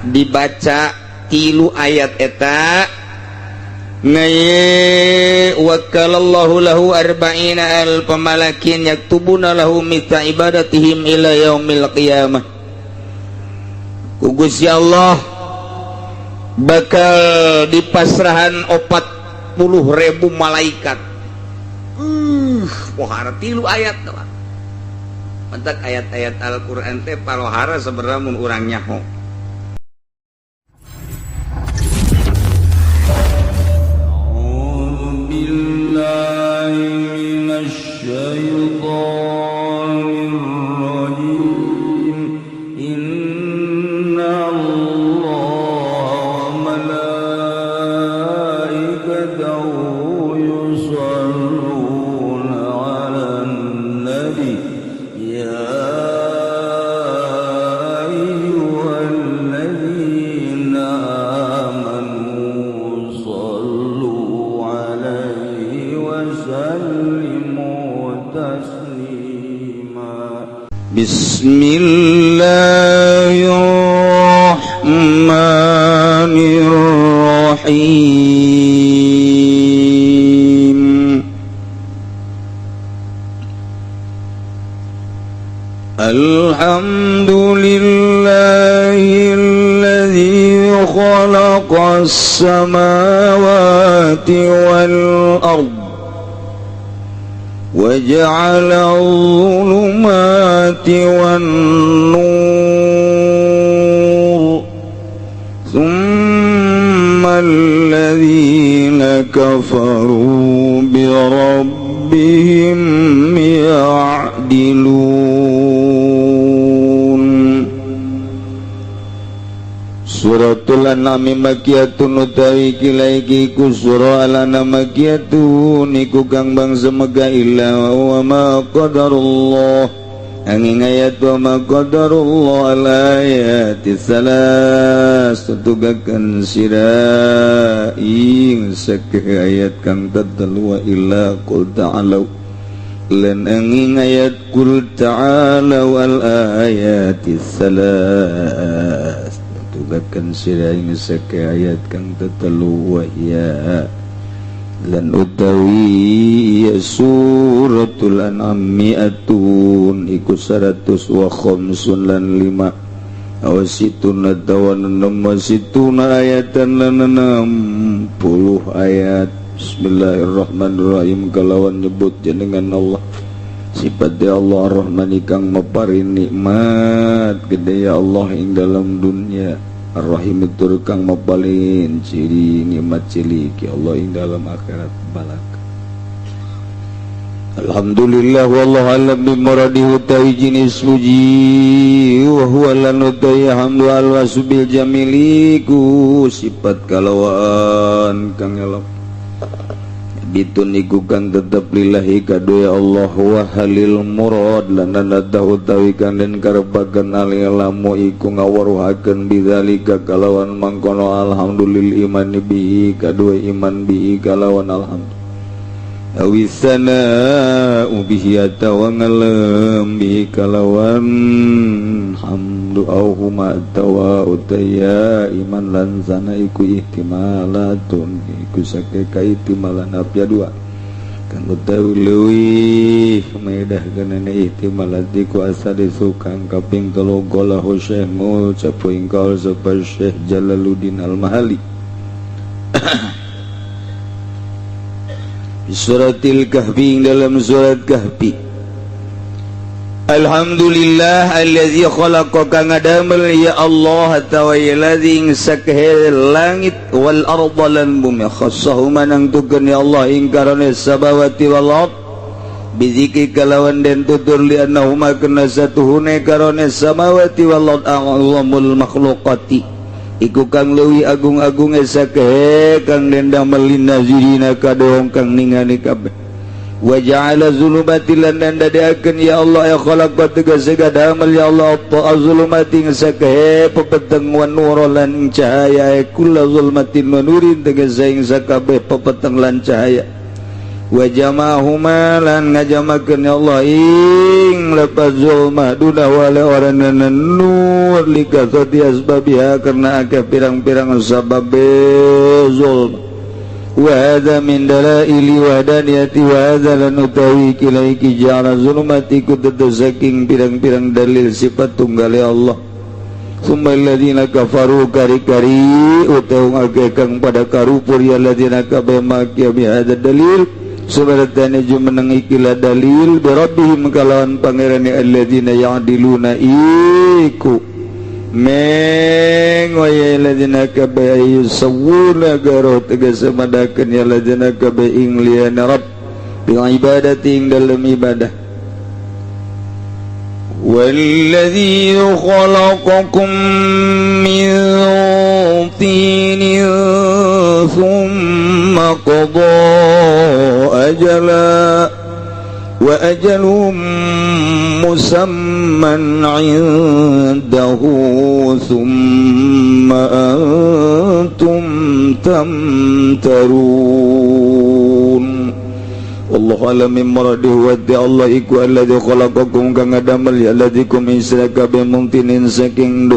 Dibaca tilu ayat eta ngaye wakalallahu lahu arba'ina alfa malakin yaktubuna lahu mithla ibadatihim ila yaumil qiyamah. Ku Gusti Allah bakal dipasrahan 40.000 malaikat. Pohara tilu ayat doang. Mantak ayat-ayat Al-Qur'an teh palohara sebenarnya mun urang nyaho. Bismillahirrahmanirrahim. Alhamdulillahilladzi khalaqas samawati wal ard وجعل الظلمات والنور ثم الذين كفروا بربهم يعدلون. Suratul An'am makiyatun utawi kilaiki ku surah Al-An'am makiyatun iku kang bangsa Mekah illa wa ma qadarullah angin ayat wa ma qadarullah al ayati salas tutugakeun sira ing sakeh ayat kang tetelu wa illa qul ta'alu lan angin ayat qul ta'alu al ayati salas tugakan sira ing sake ayat kang tetelu wa hiya lan utawi ya suratul an'am mi'atun iku 100 wa khamsun lan 5 aw situna tawan situna ayatan lan 60 ayat. Bismillahirrahmanirrahim kalawan nyebut jenengan Allah sifat ya Allah Ar-Rahman kang maparin nikmat gede ya Allah ing dalam dunia, Ar-Rahim tur kang mapalin ciri nikmat cilik ya Allah ing dalam akhirat balak. Alhamdulillah wallahu alam bi muradihi utawi jenis puji wa huwa lan utawi hamdu al-wasbil jamili ku sifat kalawan kang elok bitun iku kang tetep lillahi kadue Allah wa halil murad lan nada utawi kang den karepaken alilamu iku ngaweruhakeun bidzalika kalawan mangkono alhamdulillah iman bihi kadue iman bihi kalawan alhamdulillah awisana bihi atawa ngalem bihi kalawan hamdu au huma atawa utaya iman lan sana iku ihtimalatun iku sake kaihtimalan apya dua kang utawi leuwih medah genene ihtimalat iku asadisu kang kaping telu golahu Syekh ngucap ing kaul sapa Syekh Jalaluddin Al-Mahali. Suratil Kahfi dalam surat Kahfi. Alhamdulillah allazi khalaqa kang ngadamel ya Allah tawa allazi ing sakehe langit wal arda lan bumi khassahuma nangtukeun ya Allah ing karone samawati wal ard bizikri kalawan den tutur li annahuma kana satuhune karone samawati wal ard a'zamul makhluqati iku kang leuwih agung-agung sakehe kang den damel linazirina kadohong kang ningali kabeh wa ja'ala zulumati lan dadeakeun ya Allah ya khalaqa tegese damel ya Allah zulumati sakehe pepeteng wa nur lan cahaya kullu zulmatin wa nurin tegese ing sakabeh pepeteng lan cahaya Wa jama'ahuma lan ngajamakeun ya Allah ing lepas zulma duna wala oranana nur likasati asbabiha karena akeh pirang-pirang sababe zulma. Wa hadza min dalaili wahdaniyati wa hadza lan utawi kilaiki ja'ala zulumati kudu saking pirang-pirang dalil sifat tunggal ya Allah. Summa alladziina kafaru kari-kari utawa akeh kang pada karupur ya alladziina kabeh makia bi hadza dalil subaratane jumeneng ikilah dalil bi rabbihim kalawan pangerane alladzina ya'diluna iku meng wa ya alladzina kabeh yusawuna garo tegese madakeun ya alladzina kabeh ing liyane rabb bil ibadati ing dalem ibadah. Walladzi khalaqakum min tinin thumma qada ajala wa ajalun musamman 'indahu thumma antum tamtarun. Wallahu a'lam bi muradihi wa Allah iku alladzi khalaqakum kang ngadamel ya alladzikum israka bi mumtinin saking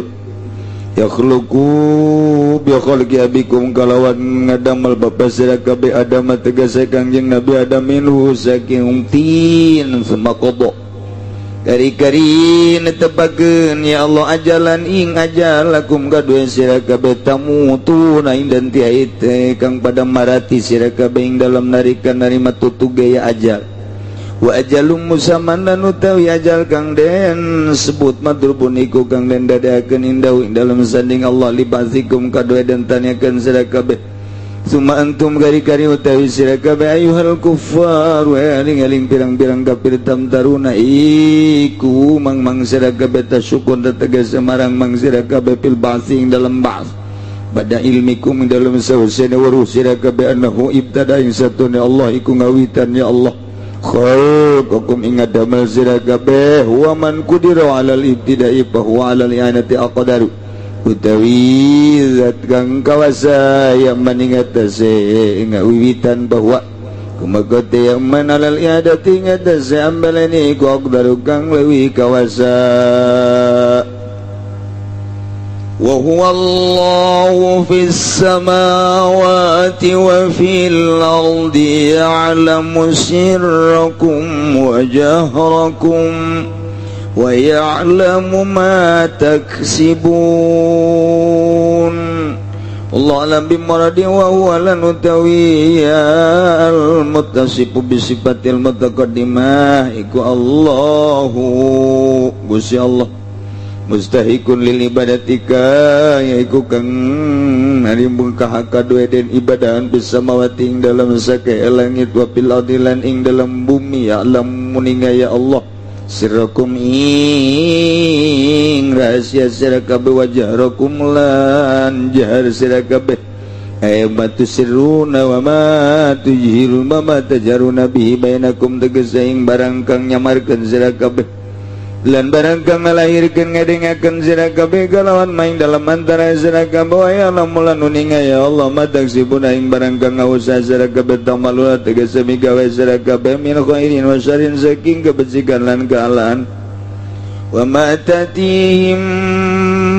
yakhluqu bi khalqi abikum kalawan ngadamel bapa sira kabeh Adam tegese Kangjeng Nabi Adam minhu saking tin summa qada kari-kari netepakeun ya Allah ajalan ing ajal lakum kadue sira kabeh tamutuna ing dan tiaite kang pada marati sira kabeh ing dalam narikan narima tutuge ya ajal. Wa ajalum musamman lan utawi ajal kang den sebut madrubun iku kang den dadakeun indahu ing dalam sanding Allah libazikum kadue den tanyakeun sira kabeh. Summa antum kari-kari utawi sira kabeh ayuhal kuffar wa eling-eling pirang-pirang kafir tamtaruna iku mang-mang sira kabeh tasyukun tegas marang mang sira kabeh fil ba'si ing dalam ba'ts bada ilmikum ing dalam sawsene waruh sira kabeh annahu ibtada ing satune Allah iku ngawitan ya Allah khalaqakum ing ngadamel sira kabeh wa man qudira alal ibtida'i fa huwa alal i'anati aqdaru utawi zat kang kawasa yang maningatase ing wiwitan bahwa kumagote yang man alal i'adati ngatase ambalani ku aqdaru kang leuwih kawasa. Wa huwa Allahu fis samawati wa fil ardi ya'lamu sirrakum wa jahrakum wa ya'lamu ma taksibun. Allah alam bimuradi wa huwa lan utawi al muttasifu bi sifatil mutaqaddimah iku Allahu Gusti Allah mustahikun lil ibadatika yaiku kang narimbung kahakadue den ibadahan bisamawati ing dalam sake langit wa fil ardi lan ing dalam bumi ya alam muninga ya Allah sirrakum ing rahasia sira kabeh wajahrakum lan jahar sira kabeh ay ma tusirruna wa ma tujhiruna wa ma tajaruna bihi bainakum tegese ing barang kang nyamarkeun sira kabeh lan barang kang ngalahirkeun ngadengakeun sira kabeh kalawan maing dalam antara sira kabeh ya lamun uninga ya Allah ma taksibuna ing barang kang ngausa sira kabeh tamaluna tegese migawe sira kabeh min khairin wa syarrin saking kebajikan lan kealaan. Wa ma tatihim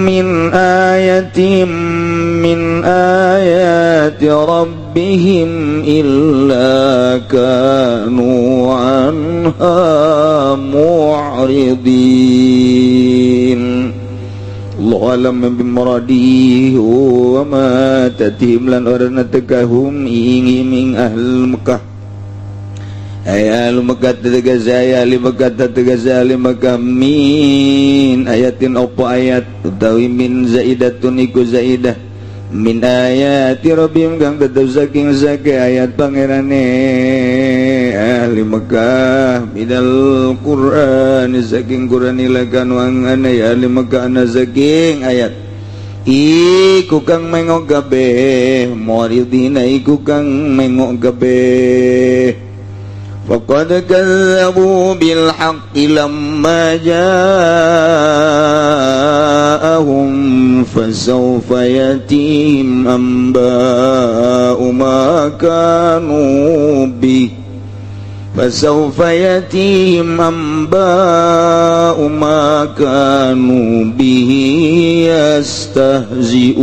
min ayatin min ayati rabbihim illa kanu anha mu'ridin. Allah alam bimuradihi wa ma tatihim lan orana tekahum ing ing ahl Mekah ay ahli Mekah tegas ay ahli Mekah tegas ahli Mekah min ayatin opo ayat utawi min zaidatun iku zaidah min ayati rabbihim kang tetep saking sake ayat pangerane ahli Mekah minal Qur'an saking Qur'an ilakan wangane ya ahli Mekah ana saking ayat iku kang mengok kabeh muridina iku kang mengok kabeh. Faqad kazzabu bil haqqi lamma ja'ahum fasawfa yatihim anba'u ma kanu bi Fasawfa yatihim amba'u ma kanu bihi yastahzi'un.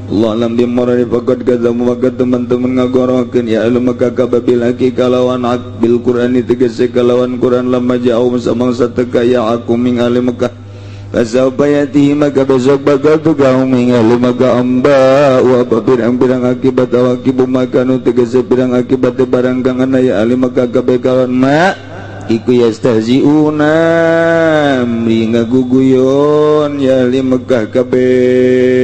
Allah lam bimorani faqad kadzabu maka teman-teman ngagorohkeun ya ahlu Makkah kababil haqi kalawan hak bil Qur'ani tegese kalawan Qur'an lamma ja'u samangsa teka ya aku ming ahli Makkah. Fasawfa yatihi maka besok bakal tukang ming ahli Makkah amba wa pirang-pirang akibat awakibu makanu tegese pirang akibat barang kang ana ya ahli Makkah kabeh kalawan ma iku yastahzi'una mri ngaguguyon ya ahli Makkah kabeh.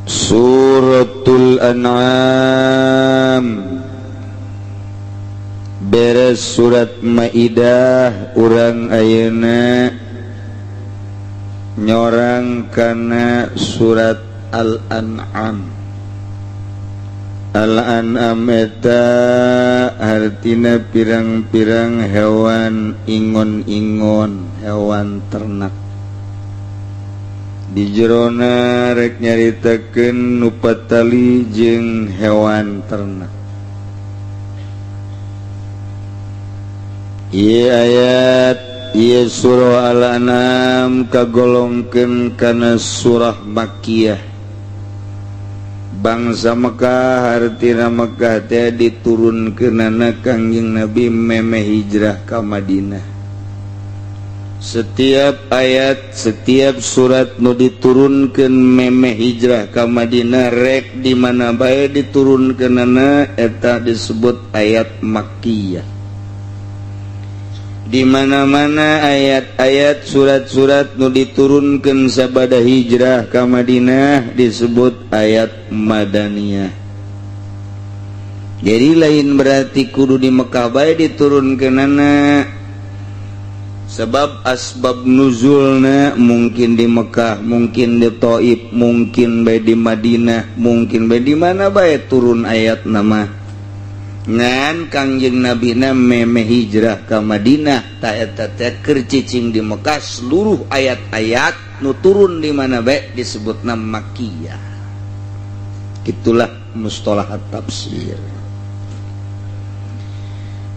Suratul An'am beres surat Maidah urang ayeuna nyorang kana surat Al-An'am. Al-An'am eta hartina pirang-pirang hewan ingon-ingon, hewan ternak. Di jerona rek nyaritakeun nu patali jeung hewan ternak. Ieu ayat ieu surah Al-An'am kagolongkeun kana surah Makkiyah. Bangsa Mekah hartina Mekah teh diturunkeunana Kangjeng Nabi memeh hijrah ka Madinah. Setiap ayat, setiap surat nu diturunkeun memeh hijrah ka Madinah rek di mana bae diturunkeunana eta disebut ayat Makkiyah. Di mana-mana ayat-ayat surat-surat nu diturunkeun sabada hijrah ka Madinah disebut ayat Madaniyah. Jadi lain berarti kudu di Mekah bae diturunkeunana. Sebab asbab nuzulna mungkin di Mekah, mungkin di Taif, mungkin bae di Madinah, mungkin bae di mana bae turun ayat nama. Ngan Kangjeng Nabina memeh hijrah ka Madinah ta eta teh keur cicing di Mekah seluruh ayat-ayat nu turun di mana bae disebutna Makkiyah. Itulah mustalahat tafsir.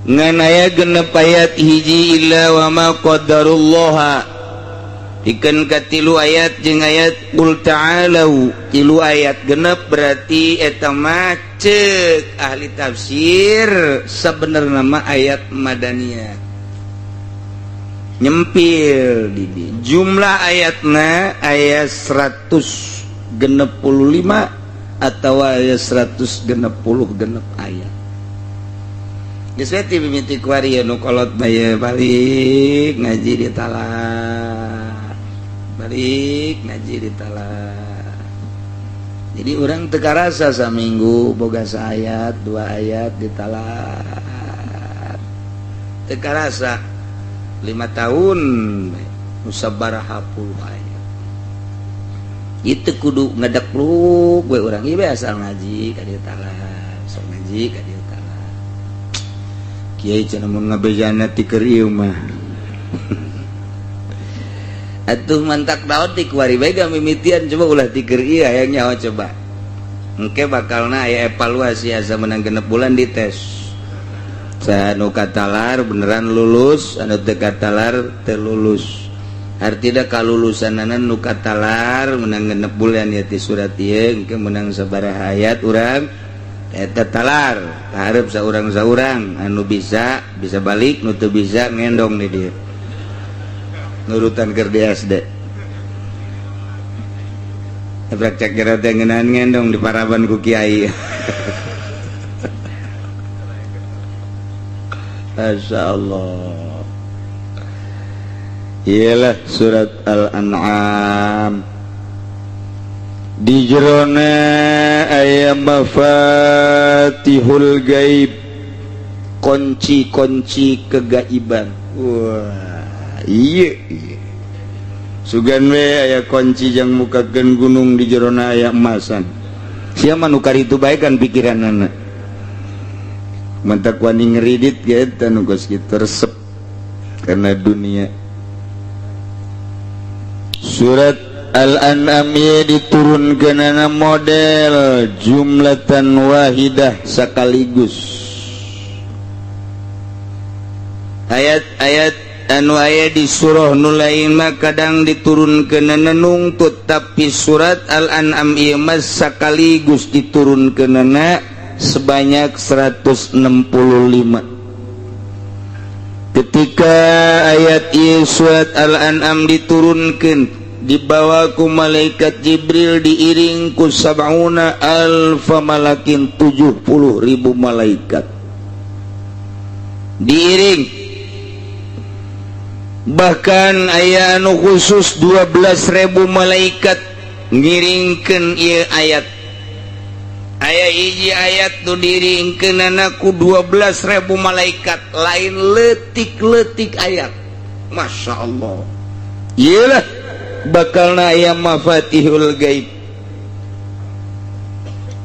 Ngan aya genep ayat hiji illa wa ma qaddarullaha dikeun ka tilu ayat jeung ayat qul ta'alu tilu ayat genep berarti eta mah ceuk ahli tafsir sabenerna mah ayat madaniyah nyempil di jumlah ayatna ayat 165 atau ayat 166 ayat. Geus we ti mimiti kuari nu kolot bae balik ngaji di talar. Balik ngaji di talar. Jadi urang teu karasa saminggu boga saayat, dua ayat di talar. Teu karasa 5 tahun musabaraha puluh ayat. Itu kudu ngedekluk we urang ieu asal ngaji ka dieu talar, sok ngaji ka dieu talar. Kiai cenah mun ngabejana ti keur ieu mah. Atuh mantak daun ti kuari bae mimitian coba ulah ti keur ieu hayang nyaho coba. Engke bakalna aya evaluasi asa menang 6 bulan dites. Saha nu katalar beneran lulus, anu teu katalar teu lulus. Artina kalulusanana nu katalar menang 6 bulan ya ti surat ieu engke menang sabaraha ayat urang eta talar hareup saurang-saurang anu bisa bisa balik nu teu bisa ngendong di dieu nurutan keur di SD tabrak cek jero teh ngeunahan ngendong di paraban ku kiai. Masyaallah. Iyalah surat Al-An'am di jerona aya mafatihul gaib, kunci-kunci kegaiban. Wah, iya, iya. Sugan we aya kunci jang mukakeun gunung di jerona aya emasan. Sia mah nu karitu bae kan pikiranana. Mantak wani ngeridit ge eta nu geus kitu resep. Karena dunia. Surat Al-An'am diturunkeunana model jumlatan wahidah sekaligus. Ayat-ayat anu aya di surah nu lain mah kadang diturunkeunana nungtut, tapi surat Al-An'am ieu mah sekaligus diturunkeunana sebanyak 165. Ketika ayat ieu surat Al-An'am diturunkeun, dibawa ku malaikat Jibril diiring ku sab'una alfa malakin, 70.000 malaikat diiring. Bahkan aya anu khusus 12.000 malaikat ngiringkeun ieu ayat. Aya hiji ayat nu diiringkeunana ku 12.000 malaikat, lain leutik-leutik ayat. Masya Allah. Iyalah bakalna aya mafatihul gaib.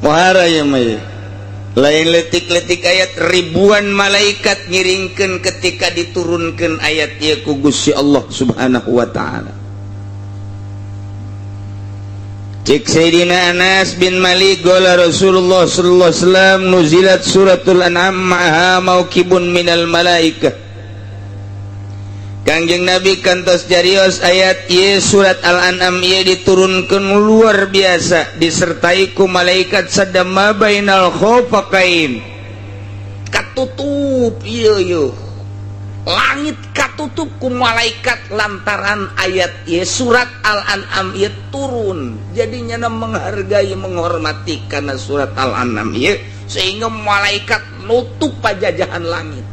Muhara ya mah. Lain letik-letik ayat, ribuan malaikat ngiringkeun ketika diturunkan ayat ieu ku Gusti Allah Subhanahu wa taala. Cik Sayyidina Anas bin Malik qala Rasulullah sallallahu alaihi wasallam nuzilat suratul an'am ma'aha maukibun minal malaikah. Kangjeng Nabi kantos jarios ayat ieu surat Al-An'am ieu diturunkeun luar biasa disertai ku malaikat sadama bainal khofaqain. Katutup ieu ieu. Langit katutup ku malaikat lantaran ayat ieu surat Al-An'am ieu turun. Jadi nyana menghargai menghormati karena surat Al-An'am ieu sehingga malaikat nutup pajajahan langit.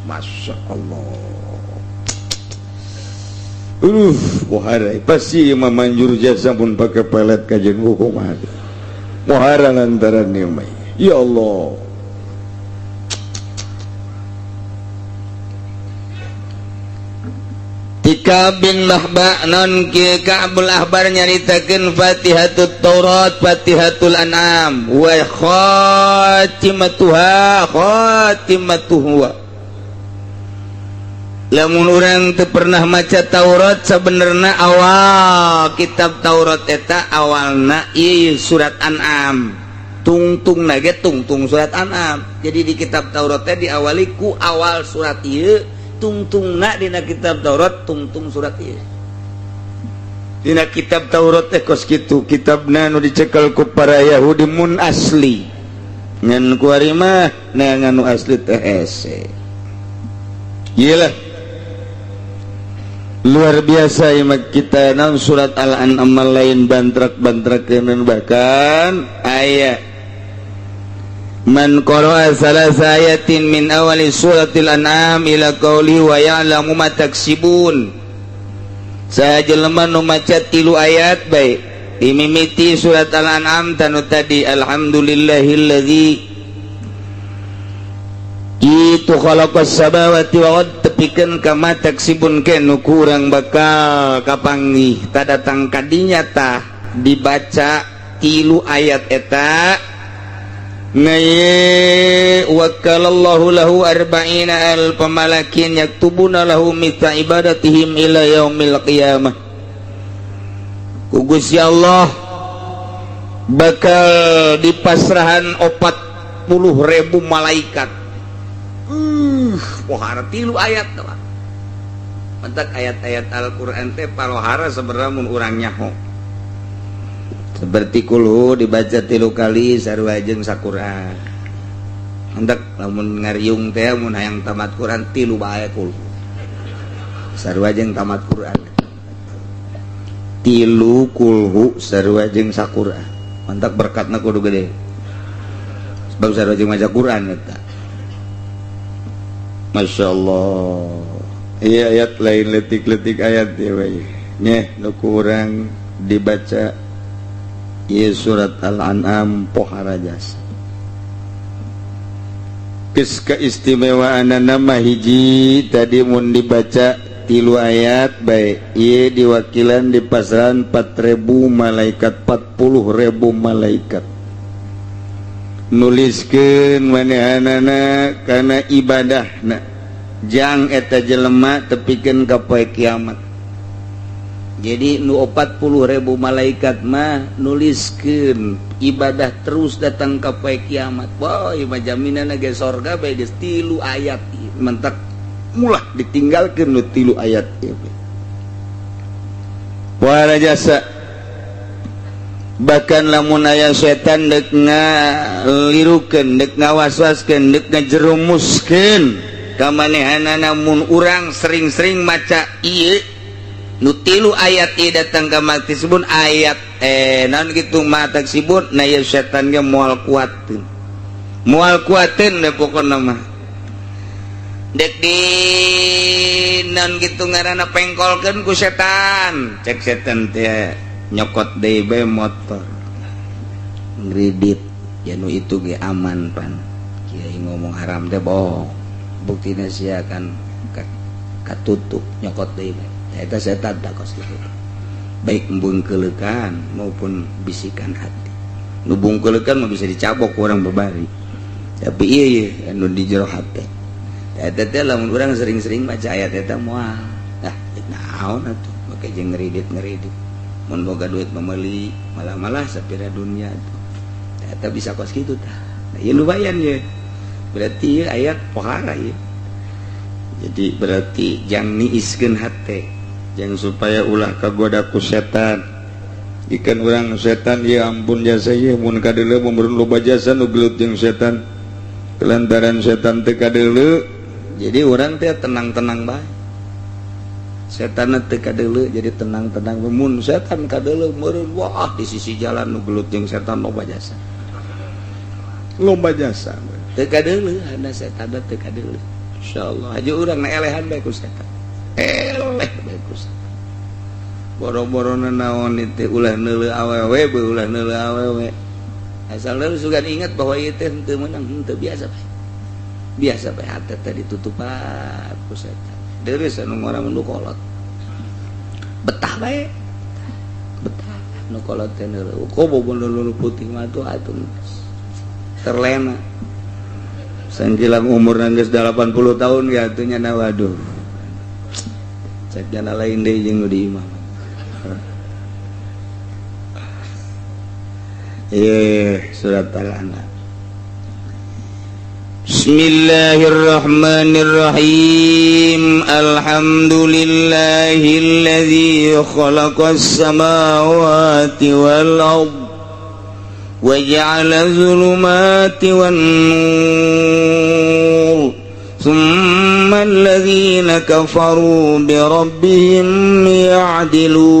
Masya Allah. Muhara pasti mah manjur jasa pun pakai pelet kajian hukum ada. Muhara lantaran ieu mah. Ya Allah. Tika bin Mahba non ki Ka'bul Ahbar nyaritakeun Fatihatut Taurat, Fatihatul An'am wa khatimatuha khatimatuhu. Lamun urang teu pernah maca Taurat sabenerna awal kitab Taurat eta awalna ieu surat An'am. Tungtung na ge tungtung surat An'am. Jadi di kitab Taurat teh diawali ku awal surat ieu, tungtungna dina kitab Taurat tungtung surat ieu. Dina kitab Taurat teh kos kitu, kitabna nu dicekel ku para Yahudi mun asli. Ngan kuari mah neangan nu asli teh hese. Ieu lah luar biasa ieu kita naon surat Al-An'am lain bantrak-bantrakeun bahkan aya man qara'a salasa ayatin min awali suratil an'am ila qauli wa ya'lamu ma taksibun. Saha jelema nu maca 3 ayat bae dimimiti surat Al-An'am tanu tadi alhamdulillahillazi itu khalaqas samawati wal ard tepikeun ka ma taksibun ke nu kurang bakal kapanggih tadatang kadinya tah dibaca 3 ayat eta ngaye wakalallahu lahu arba'ina alfa malakin yaktubuna lahu mithla ibadatihim ila yaumil qiyamah. Ku Gusti Allah bakal dipasrahan 40.000 malaikat. Pohara 3 ayat doang. Mentak ayat-ayat Al-Qur'an teh palohara sebenarnya mun urang nyaho. Seperti kulhu dibaca 3 kali sarua jeung saquran. Hendak lamun ngariung teh mun hayang tamat Quran 3 bae kulhu. Sarua jeung tamat Quran. 3 kulhu sarua jeung saquran. Mantak berkatna kudu gede. Sebab sarua jeung maca Quran eta. Masya Allah. Iya ayat lain letik-letik ayat ya bae. Nyeh nu kurang dibaca ieu surat Al-An'am pohara jasa. Geus keistimewaan nama hiji tadi mun dibaca 3 ayat bae ieu diwakilan di pasaran 4.000 malaikat 40.000 malaikat nuliskeun manehanana kana ibadahna. Jang eta jelema tepikeun ka poe kiamat. Jadi nu 40.000 malaikat mah nuliskeun ibadah terus datang ka poe kiamat. Wah, ieu mah jaminan ge sorga bae geus 3 ayat mentak mulah ditinggalkeun nu 3 ayat ieu. Wala jasa bahkan lamun aya setan dek ngalirukeun, dek ngawaswaskeun, dek ngajerumuskeun ka manehanana, mun urang sering-sering maca ieu nu 3 ayat ieu datang ka maktisibun ayat naon kitu mataksibun, nah ieu setan ge moal kuateun, moal kuateun deh pokona mah. Dek di non gitu ngaranna pengkolkeun ku setan, cek setan teh nyokot deui bae motor ngridit ya nu itu ge aman pan. Kiai ngomong haram teh bohong, buktina sia kan katutup nyokot deui bae. Eta setan tak kos kitu, baik bungkeleukan maupun bisikan hati. Nu bungkeleukan mah bisa dicabok ku urang babari, tapi ieu ye anu di jero hate. Eta teh lamun urang sering-sering maca ayat eta moal. Ah, naon atuh make jeung ngeridit-ngeridit. Mun boga duit meuli, malah-malah sapira dunia atuh. Eta bisa kos kitu tah. Nah, ieu lumayan ye. Berarti ieu ayat pohara ieu. Jadi berarti jang niiskeun hate, jang supaya ulah kagoda ku setan. Ikan urang setan ya ampun jasa ieu mun kadeuleu mun loba jasa nu gelut jeung setan. Kelantaran setan teu kadeuleu, jadi orang teh tenang-tenang bae. Setan teu kadeuleu jadi tenang-tenang. Mun setan kadeuleu meureun wah di sisi jalan nu gelut jeung setan loba jasa. Loba jasa. Teu kadeuleu hana setan teu kadeuleu. Insyaallah aja urang na elehan bae ku setan. Eleh bae ku setan. Boro-borona naon teh ulah neuleu awewe, ulah neuleu awewe. Asal lu sugan ingat bahwa ieu teh henteu meunang, henteu biasa bae. Biasa bae hate teh ditutupan ku setan. Deureuh anu ngora nu kolot. Betah bae. Betah nu kolot teh neuleuh. Kobo nu putih mah tuh atuh terlena. Sangkilang umur geus 80 tahun ya atuh nya waduh. Cek jana lain deui jeung nu di imah. Surat Al-An'am. Bismillahirrahmanirrahim. Alhamdulillahilladzi khalaqas samawati wal ard wa ja'ala dzulumati wan nur thumma alladzina kafaru bi rabbihim ya'dilun.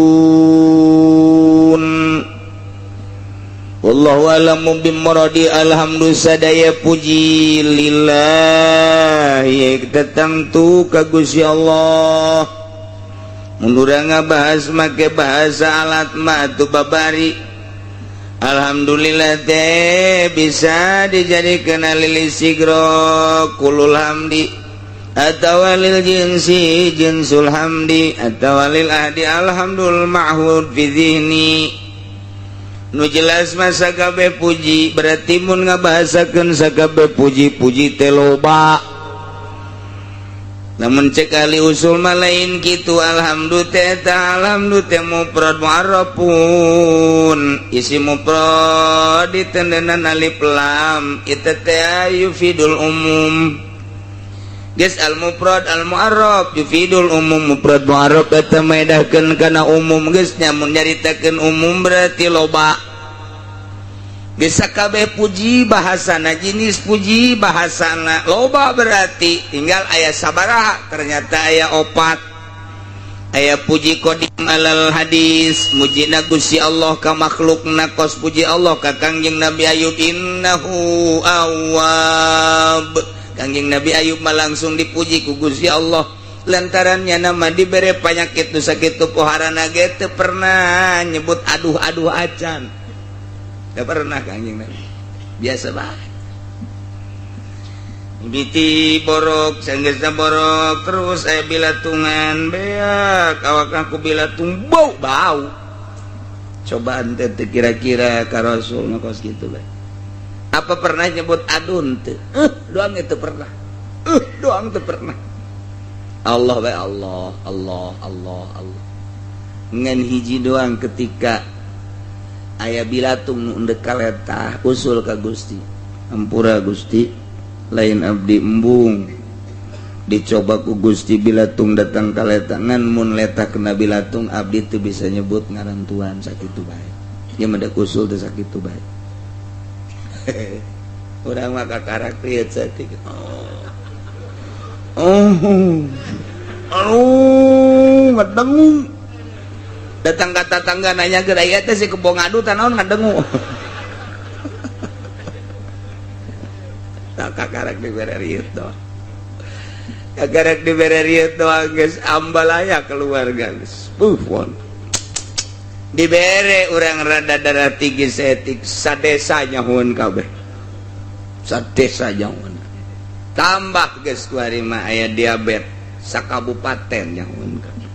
Wallahu a'lamu bimuradi. Alhamdulillah sadaya puji lillahi tetangtu ka Gusti Allah. Mun urang ngabahas make bahasa alat mah atuh babari. Alhamdulillah teh bisa dijadikeun lil sigro kulul hamdi atawa lil jinsi jinsul hamdi atawa lil ahdi alhamdul ma'hud fi dzihni. Nu jelas masa kabeh puji berarti mun ngabahasakeun sakabeh puji-puji teh loba. Namun cek ahli usul mah lain kitu. Alhamdulillah teh eta alhamdulillah teh mufrad mu'arrafun isi mufrad ditendenan alif lam itu teh yufidul umum. Geus al mufrad al mu'arraf yufidul umum. Mufrad mu'arraf eta maedahkeun kana umum geus nya mun nyaritakeun umum berarti loba. Geus sakabeh puji bahasana jenis puji bahasana loba berarti tinggal aya sabaraha ternyata aya opat. Aya puji qadim alal hadis mujina Gusti Allah ka makhlukna kos puji Allah ka Kangjeng Nabi Ayub innahu awwab. Kangjeng Nabi Ayub mah langsung dipuji ku Gusti Allah lantarannya nama dibere panyakit nu sakitu poharana ge teu pernah nyebut aduh-aduh acan. Teu pernah Kangjeng Nabi. Biasa bae. Biti borok sanggeusna borok terus aya bilatungan beak awak aku bilatung bau bau. Cobaan teh kira-kira ka Rasul nu kos kitu bae. Apa pernah nyebut adun teu? Doang itu pernah. Doang teu pernah. Allah bae, Allah, Allah, Allah, Allah. Ngan hiji doang ketika aya bilatung nu endek kaletah usul ka Gusti. Ampura Gusti, lain abdi embung. Dicoba ku Gusti bilatung datang kaleta, ngan mun letah kena bilatung abdi teu bisa nyebut ngaran Tuhan sakitu bae. Ieu mah da usul teh sakitu bae. Urang mah kakarak lieu saeutik. Oh. Aduh, ngadengu. Datang ka tatangga nanya geura ieu teh si kebo ngadu tah naon ngadengu. Tak kakarak dibere rieu doang. Kakarak dibere rieu doang geus ambalaya keluarga geus. Puh. Dibere urang rada darah tinggi saeutik sadesa nyahueun kabeh. Sadesa nyahueun. Tambah geus kuari mah aya diabet sakabupaten nyahueun kabeh.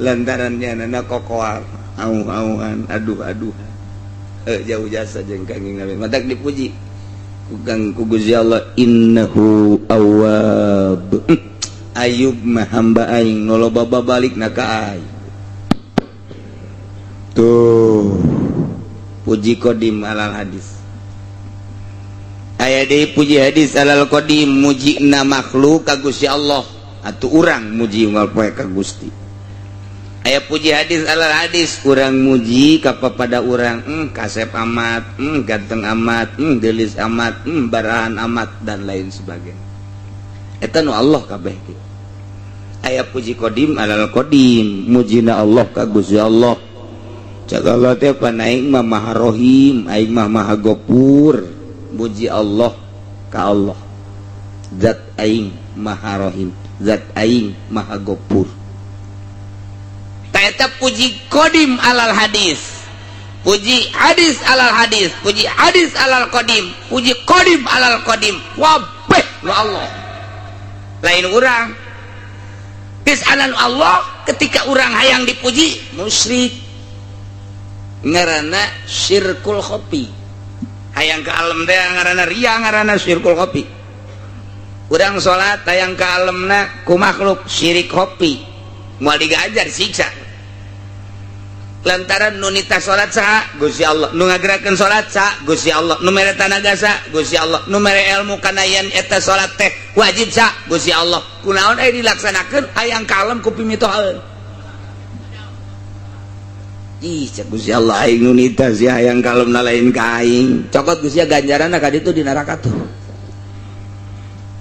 Lantarannya nana kokoal au-auan aduh-aduh. Jauh jasa jeung Kangjeng Nabi. Matak dipuji ku Kang ku Gusti Allah innahu awwab. Ayub mah hamba aing nu loba babalikna ka aing. Tuh puji qadim alal hadis. Aya deui puji hadis alal qadim mujina makhluk ka Gusti Allah atuh urang muji unggal poe ka Gusti. Aya puji hadis alal hadis urang muji ka papada urang kasep amat, ganteng amat, geulis amat, barahan amat dan lain sebagainya. Eta nu Allah kabeh kitu. Aya puji qadim alal qadim mujina Allah ka Gusti Allah. Cak Allah teh pan aing mah Maha Rohim, aing mah Maha Gopur. Muji Allah ka Allah. Zat aing Maha Rohim, zat aing Maha Gopur. Eta puji qadim alal hadis, puji hadis alal hadis, puji hadis alal qadim, puji qadim alal qadim, wabeh nu Allah. Lain urang. Geus anan Allah ketika urang hayang dipuji musyrik. Ngaranna syirkul khofi. Hayang ka alam teh ngaranna riya, ngaranna syirkul khofi. Urang salat hayang ka alamna ku makhluk syirik khofi. Moal digajar siksa. Lantaran nu nita salat saha? Gusti Allah. Nu ngagerakeun salat saha? Gusti Allah. Nu mere tanaga saha? Gusti Allah. Nu mere ilmu kana yen eta salat teh wajib saha? Gusti Allah. Kunaon aya dilaksanakeun hayang kalem ku pimitohaeun. Ih, cek Gusti Allah aing nu nita sia hayang kalemna lain ka aing. Cokot Gusti ganjaranna ka ditu di neraka tuh.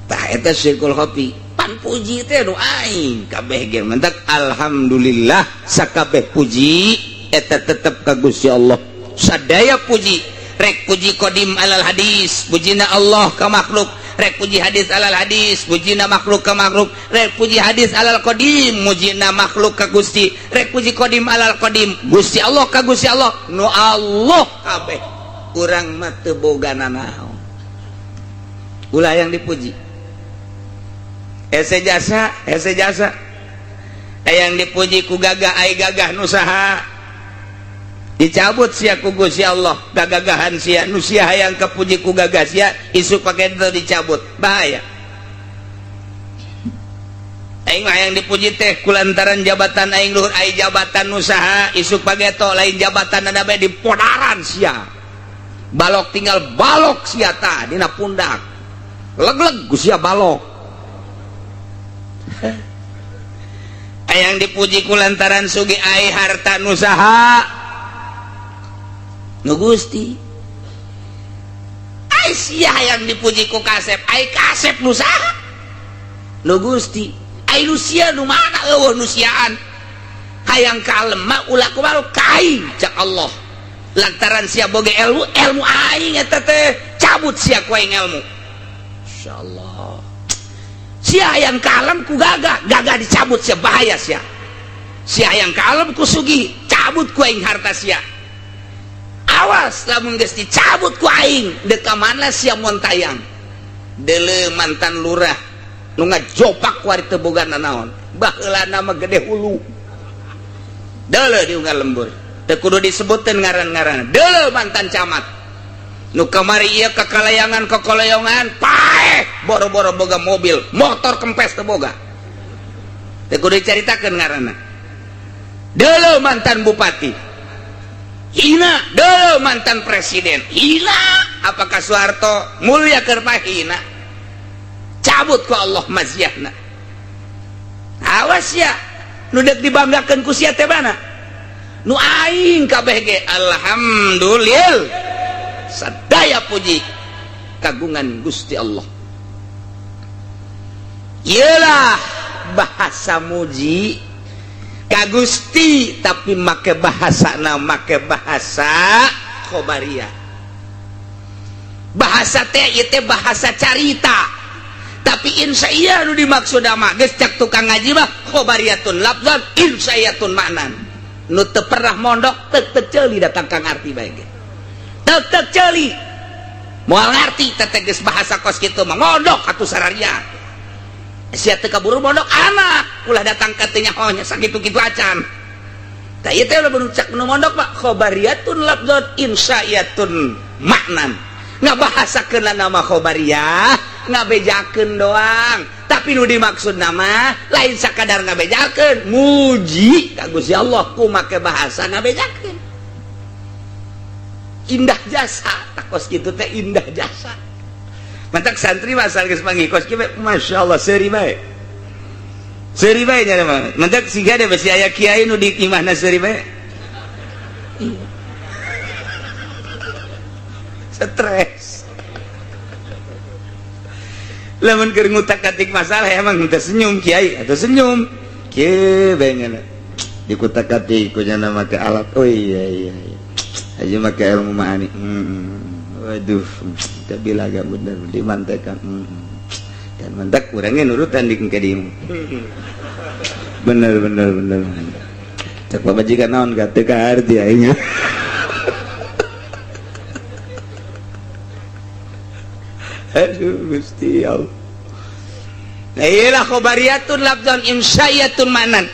Tah eta syirkul khofi. Pan puji teh nu aing kabeh ge mentak alhamdulillah sakabeh puji eta tetep ka Gusti Allah. Sadaya puji, rek puji qadim alal hadis, pujina Allah ka makhluk, rek puji hadis alal hadis, pujina makhluk ka makhluk, rek puji hadis alal qadim, mujina makhluk ka Gusti, rek puji qadim alal qadim, Gusti Allah ka Gusti Allah, nu Allah kabeh. Urang mah teu boga nanaon. Ulah yang dipuji. Hese jasa, hese jasa. Yang dipuji ku gagah ai gagah nu saha? Dicabut sia ku Gusti Allah, gagagahan sia nu sia hayang kapuji ku gagah sia, isuk pake teu dicabut. Bahaya. Aing mah hayang dipuji teh kulantaran jabatan aing luhur, ai jabatan nu saha, isuk pageto lain jabatan ada bae dipodaran sia. Balok tinggal balok sia tah dina pundak. Leg-leg ku sia balok. Hayang dipuji ku lantaran sugi ai harta nu saha? Nu Gusti. Ai sia hayang dipuji ku kasep, ai kasep nu saha? Nu Gusti. Ai nu sia nu mana eueuh nu siaan? Hayang kalem mah ulah kumaha ka aing cak Allah. Lantaran sia boga ilmu, ilmu aing eta teh cabut sia ku aing ilmu. Insyaallah. Sia yang kalem ku gagah, gagah dicabut sia bahaya sia. Sia yang kalem ku sugi, cabut ku aing harta sia. Awas lamun geus dicabut ku aing, deuk ka mana sia mun tayang. Deuleu mantan lurah nu ngajopak ku ari teu boga nanaon. Baheulana mah gede hulu. Deuleu di unggal lembur. Teu kudu disebuteun ngaran-ngaran. Deuleu mantan camat. Nu kamari ieu kakalayangan kakalayangan paeh boro-boro boga mobil, motor kempes teu boga. Teu kudu dicaritakeun ngaranna. Deuleu mantan bupati hina, deuleu mantan presiden hina. Apakah Soeharto mulia keur hina? Cabut ku Allah maziahna. Awas ya, nu deuk dibanggakeun ku sia teh mana? Nu aing kabeh ge alhamdulillah. Sadaya puji kagungan Gusti Allah. Iyalah bahasa muji ka Gusti tapi make bahasa na make bahasa khobariyah. Bahasa teh ieu teh bahasa carita. Tapi insya nu dimaksud mah geus cak tukang ngaji mah khobariyatun lafzan insya'iyatun maknan. Nu teu pernah mondok teu teu ceuli datang ka ngarti bae ge. Teu teu ceuli. Moal ngarti teh teh geus bahasa kos kitu mah mondok atuh sararia. Sia teu kaburu mondok anak ulah datang ka teu nyaho nya sakitu-kitu acan. Tah ieu teh lamun cak nu mondok mah khobariyatun lafzan insya'iyatun maknan. Ngabahasakeun nama khobariyah ngabejakeun doang, tapi nu dimaksud nama lain sakadar ngabejakeun, muji ka Gusti Allah ku make bahasa ngabejakeun. Indah jasa, takos kitu teh indah jasa. Mantak santri mah asal geus panggih kos kieu masyaallah seuri bae. Seuri bae nya mah. Mantak siga deh besi aya kiai nu di imahna seuri bae. Stres. Lamun keur ngutak-atik masalah emang teu senyum kiai atau senyum. Kieu bae nya. Dikutak-atik ku nya make alat. Oh iya iya iya. Aja make ilmu ma'ani. Waduh, tapi laga bener dimantekan. Dan mantak kurangnya nurutan di ke dieu. Bener bener bener. Cek pamajikan naon ka teu kaarti aing. Aduh Gusti Allah. Nah iyalah khobariyatun lafzan insya'iyatun maknan.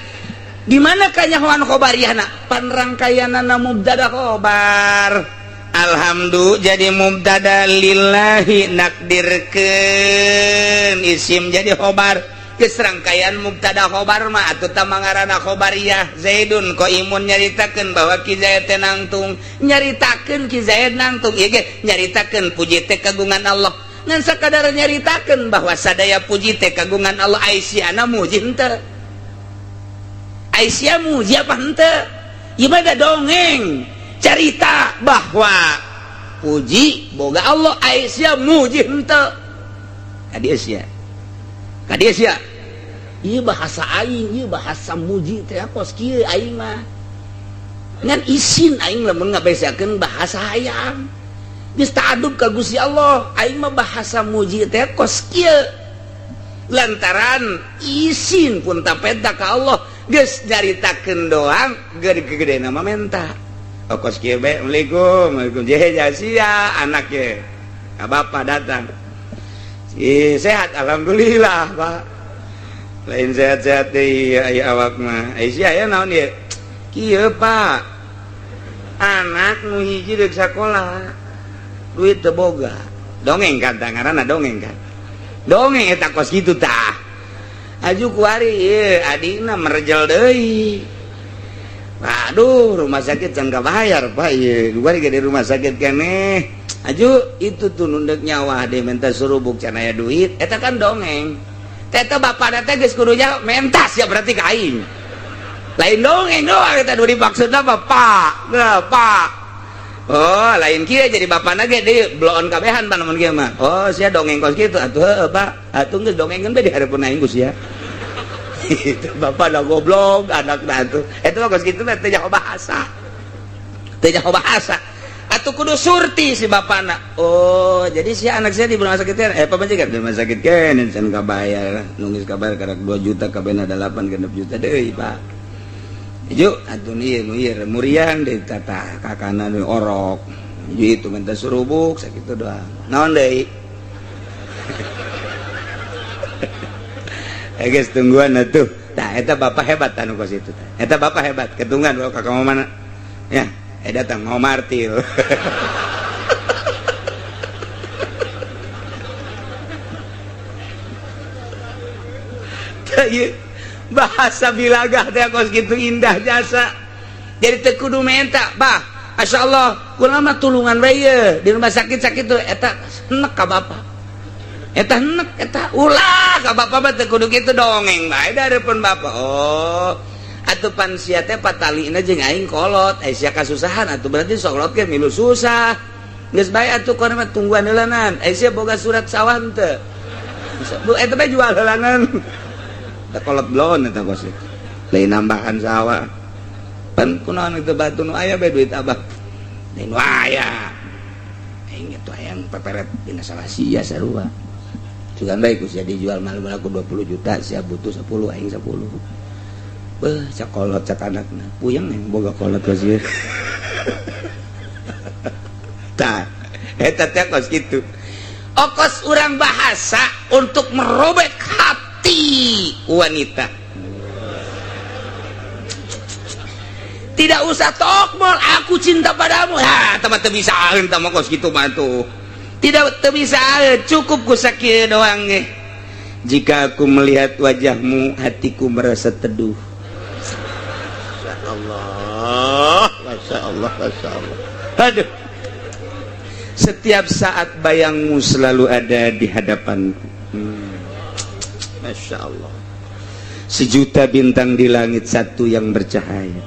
Di mana kanyahoan khobariyahna? Panrangkayanana mubtada khobar. Alhamdulillah jadi mubtada lillahi nakdirkeun isim jadi khobar. Geus rangkaian mubtada khobar mah atuh tah mangaranna khobariyah. Zaidun qaimun nyaritakeun bahwa Ki Zaid teh nangtung, nyaritakeun Ki Zaid nangtung ieu ge nyaritakeun puji teh kagungan Allah. Ngan sakadar nyaritakeun bahwa sadaya puji teh kagungan Allah, aisyana muji henteu. Aisyah muji apa henteu? Ieu mah da dongeng carita bahwa puji boga Allah, Aisyah muji henteu. Ka dieu sia. Ka dieu sia. Ieu bahasa aing, ieu bahasa muji teh kos kieu aing mah. Ngan isin aing lamun ngabesakeun bahasa hayang. Geus ta'adub ka Gusti Allah, aing mah bahasa muji teh kos kieu. Lantaran isin pun tapenta ka Allah, geus nyaritakeun doang gede-gede nama menta. Oh kos kieu bae, Assalamualaikum, Waalaikumsalam. Jehe sia anak ye. Ka bapa datang. Ih, sehat alhamdulillah, Pak. Lain sehat-sehat deui aya awak mah. Ai sia aya naon ieu? Kieu, Pak. Anak nu hiji deuk sakola. Duit teu boga. Dongeng kan tah ngaranna dongeng kan. Dongeng eta kos kitu tah. Aju kuari ieu adina merejel deui. Waduh, rumah sakit can kabayar, Pak ieu. Kuari ge di rumah sakit keneh. Aju itu tuh nundek nyawa deh minta surubuk can aya duit. Eta kan dongeng. Teh bapana teh geus kudu nyawa mentas ya berarti ka aing. Lain dongeng doang eta nu dimaksudna bapak. Nah, Pak. Oh, lain kieu jadi bapana ge deui bloon kabehan pan lamun kieu mah. Oh, sia dongeng kos kitu atuh heueuh, Pak. Atuh geus dongengeun bae di hareupeun aing ku sia. Itu bapak dah goblok anakna atuh. Eta mah kos kitu mah teu nyaho bahasa. Teu nyaho bahasa. Atuh kudu surti si bapana. Oh, jadi si anak saya di rumah sakit kan? Pamajikan di rumah sakit kan can kabayar. Nunggu kabayar karek 2 juta kabehna 8 genep juta deui, Pak. Ieu atuh ieu nu ieu muriang deui tata kakana nu orok. Ieu itu minta surubuk sakitu doang. Naon deui? Geus tungguan atuh. Tah eta bapak hebat anu kos itu tah. Eta bapak hebat ketunggan bawa ka mana? Ya, datang mau martil. Tah ieu Bahasa bilagah teh kos kitu indah jasa. Jadi teu kudu menta, bah. Masya Allah, kula mah tulungan bae ye di rumah sakit-sakit tuh eta enek ka bapak. Eta enek eta ulah ka bapak mah teu kudu kitu dongeng bae dareupeun bapak. Oh, atuh pan sia teh patalina jeung aing kolot, ai sia kasusahan atuh berarti sok ge milu susah. Geus bae atuh kono mah tungguan heulanan. Ai sia boga surat sawah henteu? Bu eta bae jual heulanan. Da kolot blon eta kos. Lain nambahan sawah. Pan kunaon itu batu nu aya bae duit abah. Lain nu aya. Aing itu hayang peperet dina salah sia sarua. Sugan bae ku sia dijual malu aku 20 juta, sia butuh 10 aing 10. Beuh, cak kolot cak anakna. Puyeng yang boga kolot kos ieu. Tah, eta teh kos kitu. Okos urang bahasa untuk merobek hati wanita. Tidak usah tokmol, aku cinta padamu. Ha, tah mah teu bisa tah mah kos kitu mah tuh. Tidak teu bisa, cukup ku sakieu doang ge. Jika aku melihat wajahmu, hatiku merasa teduh. Masya Allah, Masya Allah, Masya Allah. Aduh. Setiap saat bayangmu selalu ada di hadapanku. Masya Allah. Sejuta bintang di langit, satu yang bercahaya.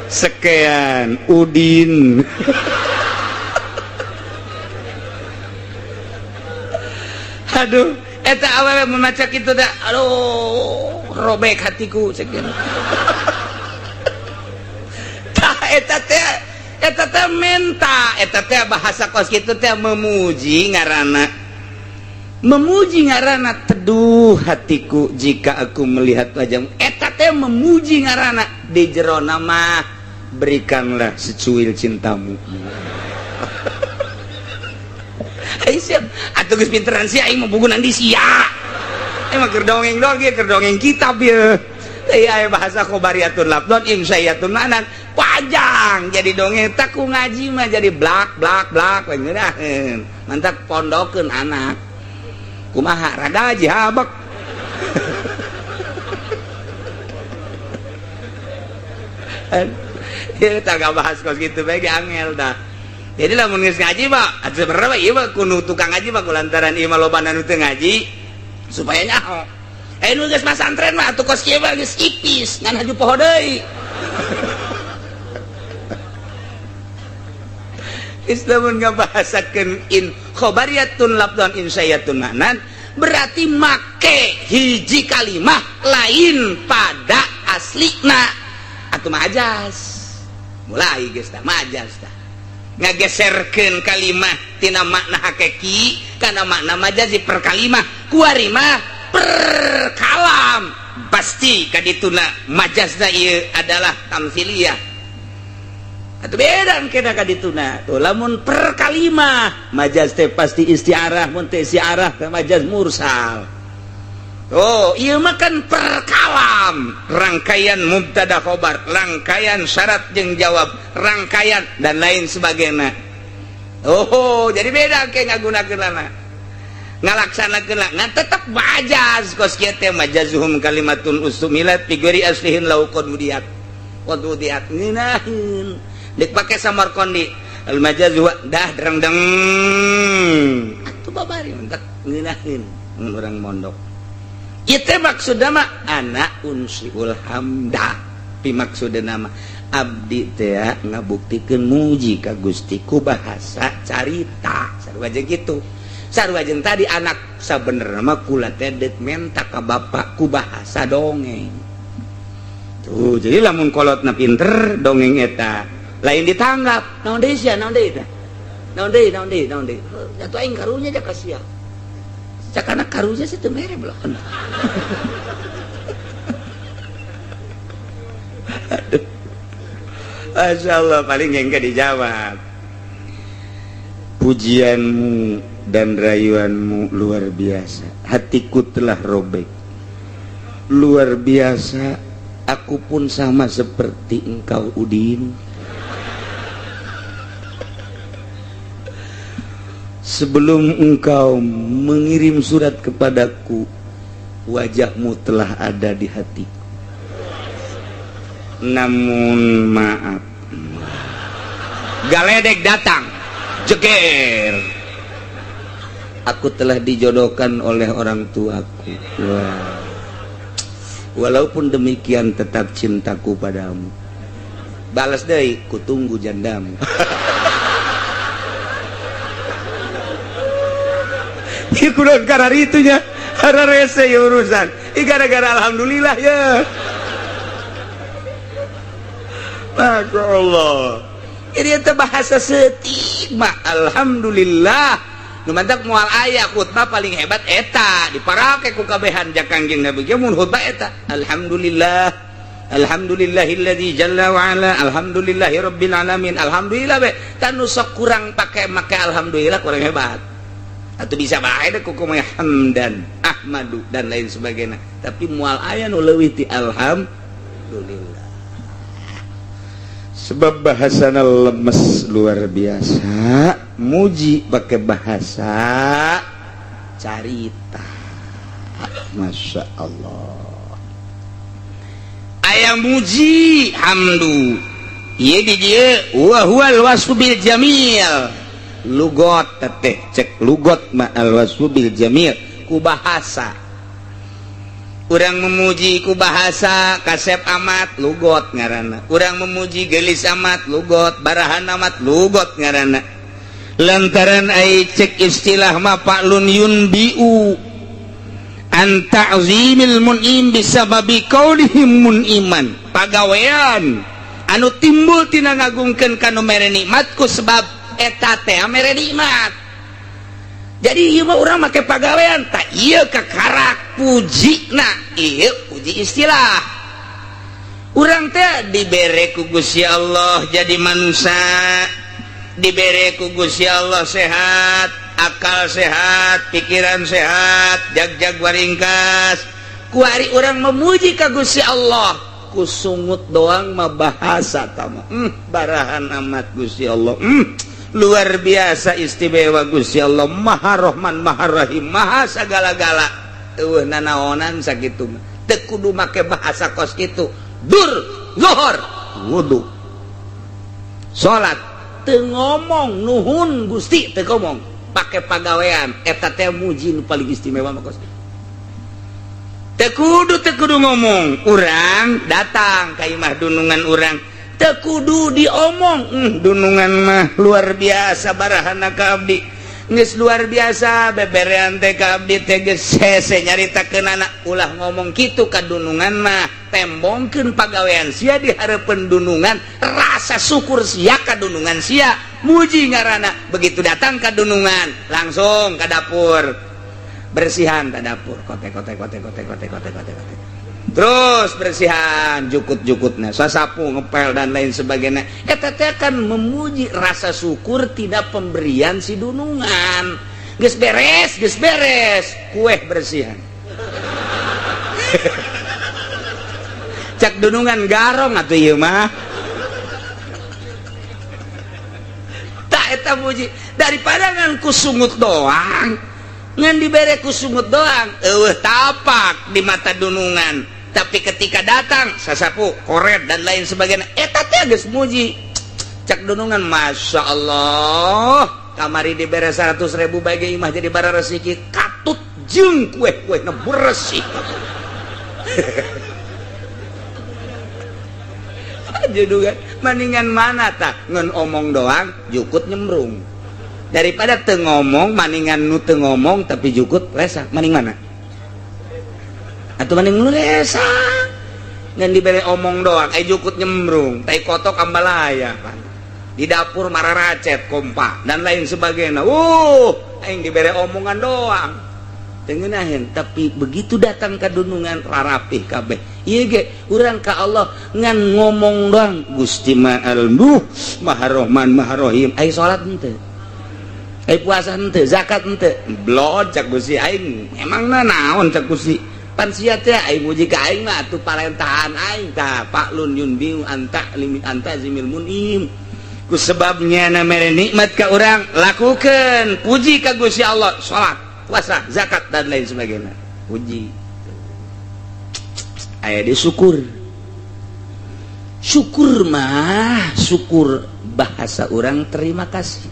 Sekian Udin. Aduh, eta awewe memaca kitu da, aduh, robek hatiku sekian. Tah eta teh menta, eta teh bahasa kos kitu teh memuji ngaranna. Memuji ngaranna teduh hatiku jika aku melihat wajahmu. Eta teh memuji ngaranna di jero nama berikanlah secuil cintamu. Ai siap atuh geus pinteran sia aing mah bugunan di sia. Aing mah keur dongeng doang ieu keur dongeng kitab ieu. Teh aya bahasa khobariatun lafdon imsayatun ma'nan panjang jadi dongeng tak ku ngaji mah jadi blak blak blak we ngeunaheun. Mantak pondokeun anak. Kumaha rada jihabek. Ieu tah bahas kos kitu bae ge angel tah. Jadi lamun geus ngaji mah sebenarnya mah ieu mah kudu tukang ngaji mah kulantaran ieu mah lobana nu teu ngaji supaya nyaho. Nu geus masantren mah atuh kos kieu mah geus ipis ngan haju poho deui. Islamun ngabahasakeun in khobariyatun lafdhan insyayatun ma'nan berarti make hiji kalimah lain pada aslina atuh majas. Mulai geus tah majas tah. Ngageserkeun kalimah tina makna hakiki kana makna majazi per kalimah kuari mah per kalam pasti kadituna majazna ieu adalah tamsiliyah. Atau beda kena kadituna tuh lamun per kalimah majaz teh pasti istiarah mun teh istiarah teh majaz mursal. Oh ieu mah kan per kalam rangkaian mubtada khobar, rangkaian syarat jeung jawab, rangkaian dan lain sebagainya. Oh jadi beda ke ngagunakeunana ngalaksanakeun ngan tetep majaz kos kieu teh majazuhum kalimatun ustumilat fi ghairi aslihin law qad wudiat ngeunaheun dik pake Samarkandi al majaz wa dah dreng-deng atuh babari mentak ngeunaheun mun urang mondok. Ieu maksudna mah anak unsiul hamda pi maksudna mah abdi teh ngabuktikeun muji ka Gusti ku bahasa carita sarua jeung kitu. Sarua jeung tadi anak sabenerna mah kula teh deuk menta ka bapak ku bahasa dongeng. Tuh jadi lamun kolotna pinter dongeng eta lain ditanggap naon deui sia naon deui teh naon deui naon deui naon deui atuh aing karunya ja ka sia cakana karunya sih teu mere belakon. Aduh masyaallah paling engke dijawab pujianmu dan rayuanmu luar biasa, hatiku telah robek luar biasa, aku pun sama seperti engkau Udin. Sebelum engkau mengirim surat kepadaku, wajahmu telah ada di hatiku. Namun maaf, galedek datang, jeger. Aku telah dijodohkan oleh orang tuaku. Wah. Walaupun demikian tetap cintaku padamu. Balas deui, kutunggu jandamu. Ieu kudu kararitunya, hararese ieu urusan. Ih gara-gara alhamdulillah ya. Masya Allah. Jadi itu bahasa setik mah alhamdulillah. Nu mantak moal aya khutbah paling hebat eta diparake ku kabehan ja Kangjeng Nabi ge mun khutbah eta alhamdulillah alhamdulillahilladzi jalla wa ala alhamdulillahirabbil alamin alhamdulillah be tan nu sok kurang pake make alhamdulillah kurang hebat atau bisa bae deh ku kumaha hamdan ahmadu dan lain sebagainya tapi moal aya nu leuwih ti alhamdulillah sebab bahasana lemes luar biasa muji pakai bahasa carita. Masya Allah aya muji hamdu ieu di dieu wa huwal wasfu bil jamil lugot teteh cek lugot ma al wasfu bil jamil ku bahasa urang memuji ku bahasa kasep amat lugot ngaranna urang memuji gelis amat lugot barahan amat lugot ngaranna lantaran ai cek istilah ma fa'lun yunbiu an ta'zimil mun'im bisababi qaulihim mun'iman pagawean anu timbul tina ngagungkeun ka nu mere nikmat ku sebab eta teh mere nikmat. Jadi ieu mah urang make pagawean tak ieu kakarak pujina ieu puji istilah urang teh dibere ku Gusti Allah jadi manusia dibere ku Gusti Allah sehat akal sehat pikiran sehat jag-jag waringkas kuari urang memuji ka Gusti Allah ku sungut doang mah bahasa tama barahan amat Gusti Allah luar biasa istimewa Gusti Allah Maha Rahman Maha Rahim Maha sagala-gala eueuh nanaonan sakitu mah teu kudu make bahasa kos kitu dur zuhur wudu salat teu ngomong nuhun Gusti teu ngomong pake pagawean eta teh muji nu paling istimewa mah kos kitu teu kudu ngomong urang datang ka imah dunungan urang teu kudu diomong dunungan mah luar biasa barahana ka abdi geus luar biasa beberean teh ka abdi teh geus hese nyaritakeunana ulah ngomong kitu ka dunungan mah tembongkeun pagawean sia di hareupeun dunungan rasa syukur sia ka dunungan sia muji ngaranna begitu datang ka dunungan langsung ka dapur bersihan ka dapur kote kote kote kote kote kote kote kote terus bersihan jukut-jukutnya sasapu ngepel dan lain sebagainya eta teh kan memuji rasa syukur tidak pemberian si dunungan geus beres kue bersihan cak dunungan garong atuh ieu mah tak eta muji daripada ngan ku sungut doang ngan dibere ku sungut doang eueuh tapak di mata dunungan tapi ketika datang sasapu koret dan lain sebagainya eta teh geus muji cak dunungan Masya Allah kamari dibere 100.000 bagi imah jadi bara resiki katut jeung kue-kue na bersih judungan maningan mana tah ngan omong doang jukut nyemrung daripada teu ngomong maningan nu teu ngomong tapi jukut resah maning mana atau maning nu resah ngan dibere omong doang ai jukut nyemrung tai kotok ambalaya pan di dapur mararacet kompa dan lain sebagainya aing dibere omongan doang teu ngeunaheun tapi begitu datang ka dunungan rarapih kabeh ieu ge urang ka Allah ngan ngomong doang Gusti Maha Maha Rahman Maha Rahim ai salat henteu ai puasa henteu zakat henteu blod cak Gusti aing emangna naon cak Gusti pan sia teh aing muji ka aing mah atuh parentahan aing tah paklun yunbiu anta limit anta zimil munim Ku sebabnya na mere nikmat ka urang, lakukan, puji ka Gusti Allah, salat, puasa, zakat dan lain sebagainya. Puji. Aya di syukur. Syukur mah, syukur bahasa urang terima kasih.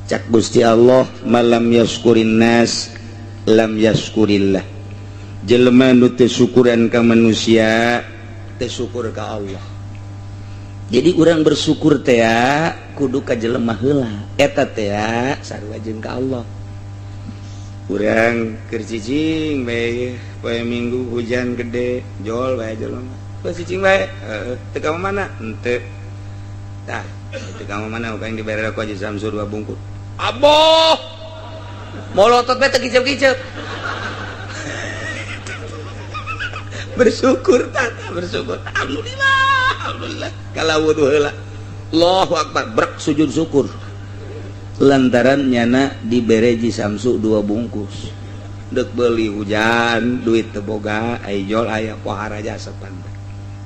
Cak Gusti Allah, malam yaskurin nas lam yaskurillah. Jelema nu teu syukuran ka manusia, teu syukur ka Allah. Jadi urang bersyukur teh kudu ka jelema heula, eta teh sarua jeung ka Allah. Urang keur cicing bae poe Minggu hujan gede, jol bae jelema. Poe cicing bae, heeh, teu ka mana? Henteu. Tah, teu ka mana upang dibere ku Haji Samsur 2 bungkus. Aboh. Molotot bae teu kicep-kicep. Bersyukur tata, bersyukur. Alhamdulillah. Alhamdulillah kalau wudu heula. Allahu akbar, brek sujud syukur. Lantaran nyana dibere Ji Samsu 2 bungkus. Deuk beuli hujan, duit teu boga, ai jol aya pohara jasa pan.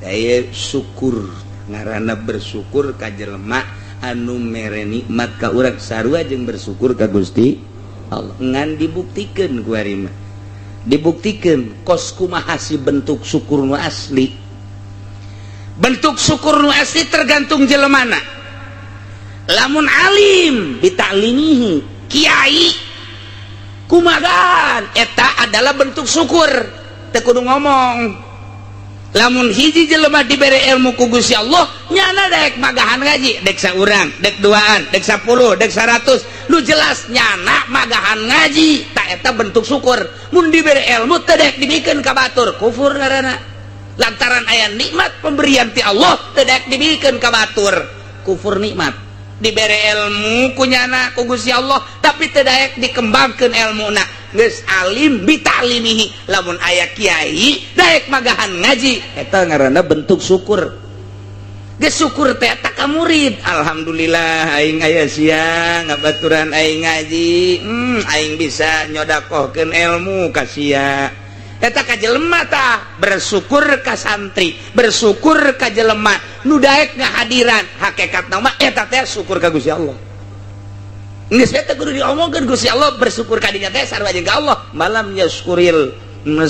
Daya syukur ngaranna bersyukur ka jelema anu mere nikmat ka urang sarua jeung bersyukur ka Gusti Allah. Ngan dibuktikeun ku ari mah. Dibuktikeun kos kumaha si bentuk syukur nu asli. Bentuk syukur nu asli tergantung jelemana. Lamun alim bitaklimihi, kiai kumagan eta adalah bentuk syukur, teu kudu ngomong. Lamun hiji jelema dibere ilmu ku Gusti Allah, nyana dek magahan ngaji, dek saurang, dek duaan, dek 10, dek 100, nu jelas nyana magahan ngaji, tak eta bentuk syukur. Mun dibere ilmu teu dek dibikeun ka batur, kufur ngaranna. Lantaran aya nikmat pemberian ti Allah teu daek dibikeun ka batur, kufur nikmat. Dibere ilmu ku nyana ku Gusti Allah tapi teu daek dikembangkeun ilmuna, geus alim bitalimihi. Lamun aya kiai daek magahan ngaji, eta ngaranna bentuk syukur. Geus syukur teh eta ka murid, alhamdulillah aing aya sia ngabaturan aing ngaji, aing bisa nyodakohkeun ilmu ka sia. Eta ka jelema tah bersyukur ka santri, bersyukur ka jelema nu daek ngahadiran. Hakikatna mah eta teh syukur ka Gusti Allah. Geus eta kudu diomongkeun Gusti Allah, bersyukur ka dinya teh sarua jeung ka Allah. Malam yaskuril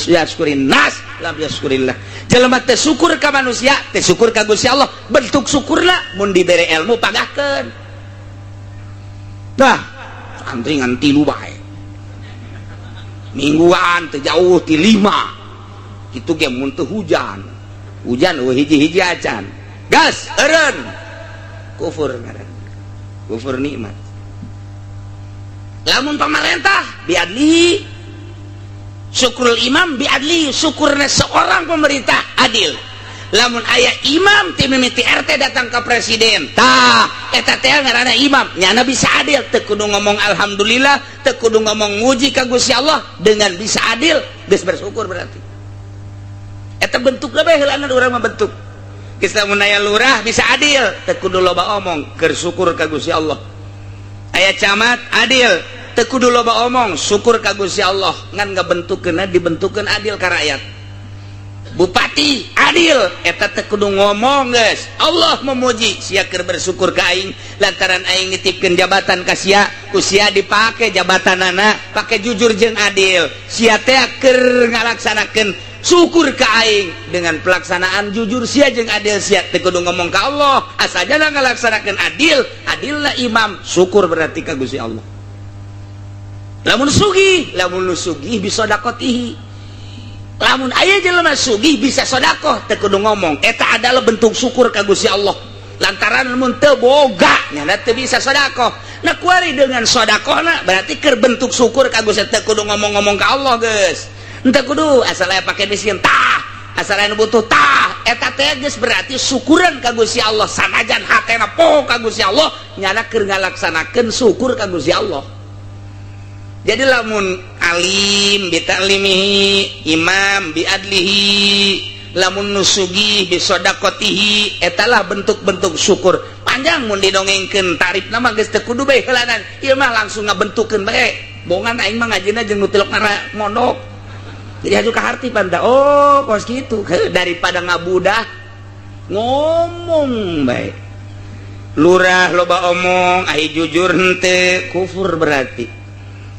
yaskurin nas lam yaskurillah. Jelema teh syukur ka manusia, teh syukur ka Gusti Allah. Bentuk syukurna mun dibere ilmu pagahkeun. Dah santri ngan 3 bae. Mingguan teu jauh ti 5 kitu ge mun teu hujan. Hujan eueuh hiji-hiji acan. Gas eureun. Kufur ngaran. Kufur nikmat. Lamun pamarentah biadli, syukrul imam biadli, syukurna seorang pemerintah adil. Lamun aya imam ti mimiti RT datang ke presiden, tah eta teh ngaranna imam, nyana bisa adil, teu kudu ngomong alhamdulillah, teu kudu ngomong muji ka Gusti Allah, dengan bisa adil geus bersyukur berarti. Eta bentukna bae heulana urang mah bentuk. Geus lamun aya lurah bisa adil, teu kudu loba omong, keur syukur ka Gusti Allah. Aya camat adil, teu kudu loba omong, syukur ka Gusti Allah, ngan ngabentukkeunna dibentukkeun adil ka rakyat. Bupati adil, eta teu kudu ngomong geus. Allah memuji sia keur bersyukur ka aing lantaran aing nitipkeun jabatan ka sia, ku sia dipake jabatanana, pake jujur jeung adil. Sia teh keur ngalaksanakeun syukur ka aing dengan pelaksanaan jujur sia jeung adil sia teu kudu ngomong ka Allah, asajana ngalaksanakeun adil, adilna imam, syukur berarti ka Gusti Allah. Lamun sugih, lamun nu sugih bisa dakotihi. Lamun aya jelema sugih bisa sodakoh, teu kudu ngomong, eta adalah bentuk syukur ka Gusti Allah. Lantaran mun teu boga nyana teu bisa sodakoh. Nah kuari dengan sodakohna berarti keur bentuk syukur ka Gusti, teu kudu ngomong-ngomong ka Allah geus. Henteu kudu asal aya pake miskin tah, asal aya nu butuh tah, eta teh geus berarti syukuran ka Gusti Allah. Sanajan hatena poho ka Gusti Allah, nyana keur ngalaksanakeun syukur ka Gusti Allah. Jadi lamun alim bitalimihi, imam biadlihi, lamun nusugih bisodaqotihi, etalah bentuk-bentuk syukur. Panjang mun didongengkeun tarifna mah geus teu kudu bae heulanan. Ieu mah langsung ngabentukkeun bae. Bongan aing mah ngajina jeung nu tilok mondok. Jadi aju ka harti panta. Oh, kos kitu. Daripada ngabudah ngomong bae. Lurah loba omong ai jujur henteu kufur berarti.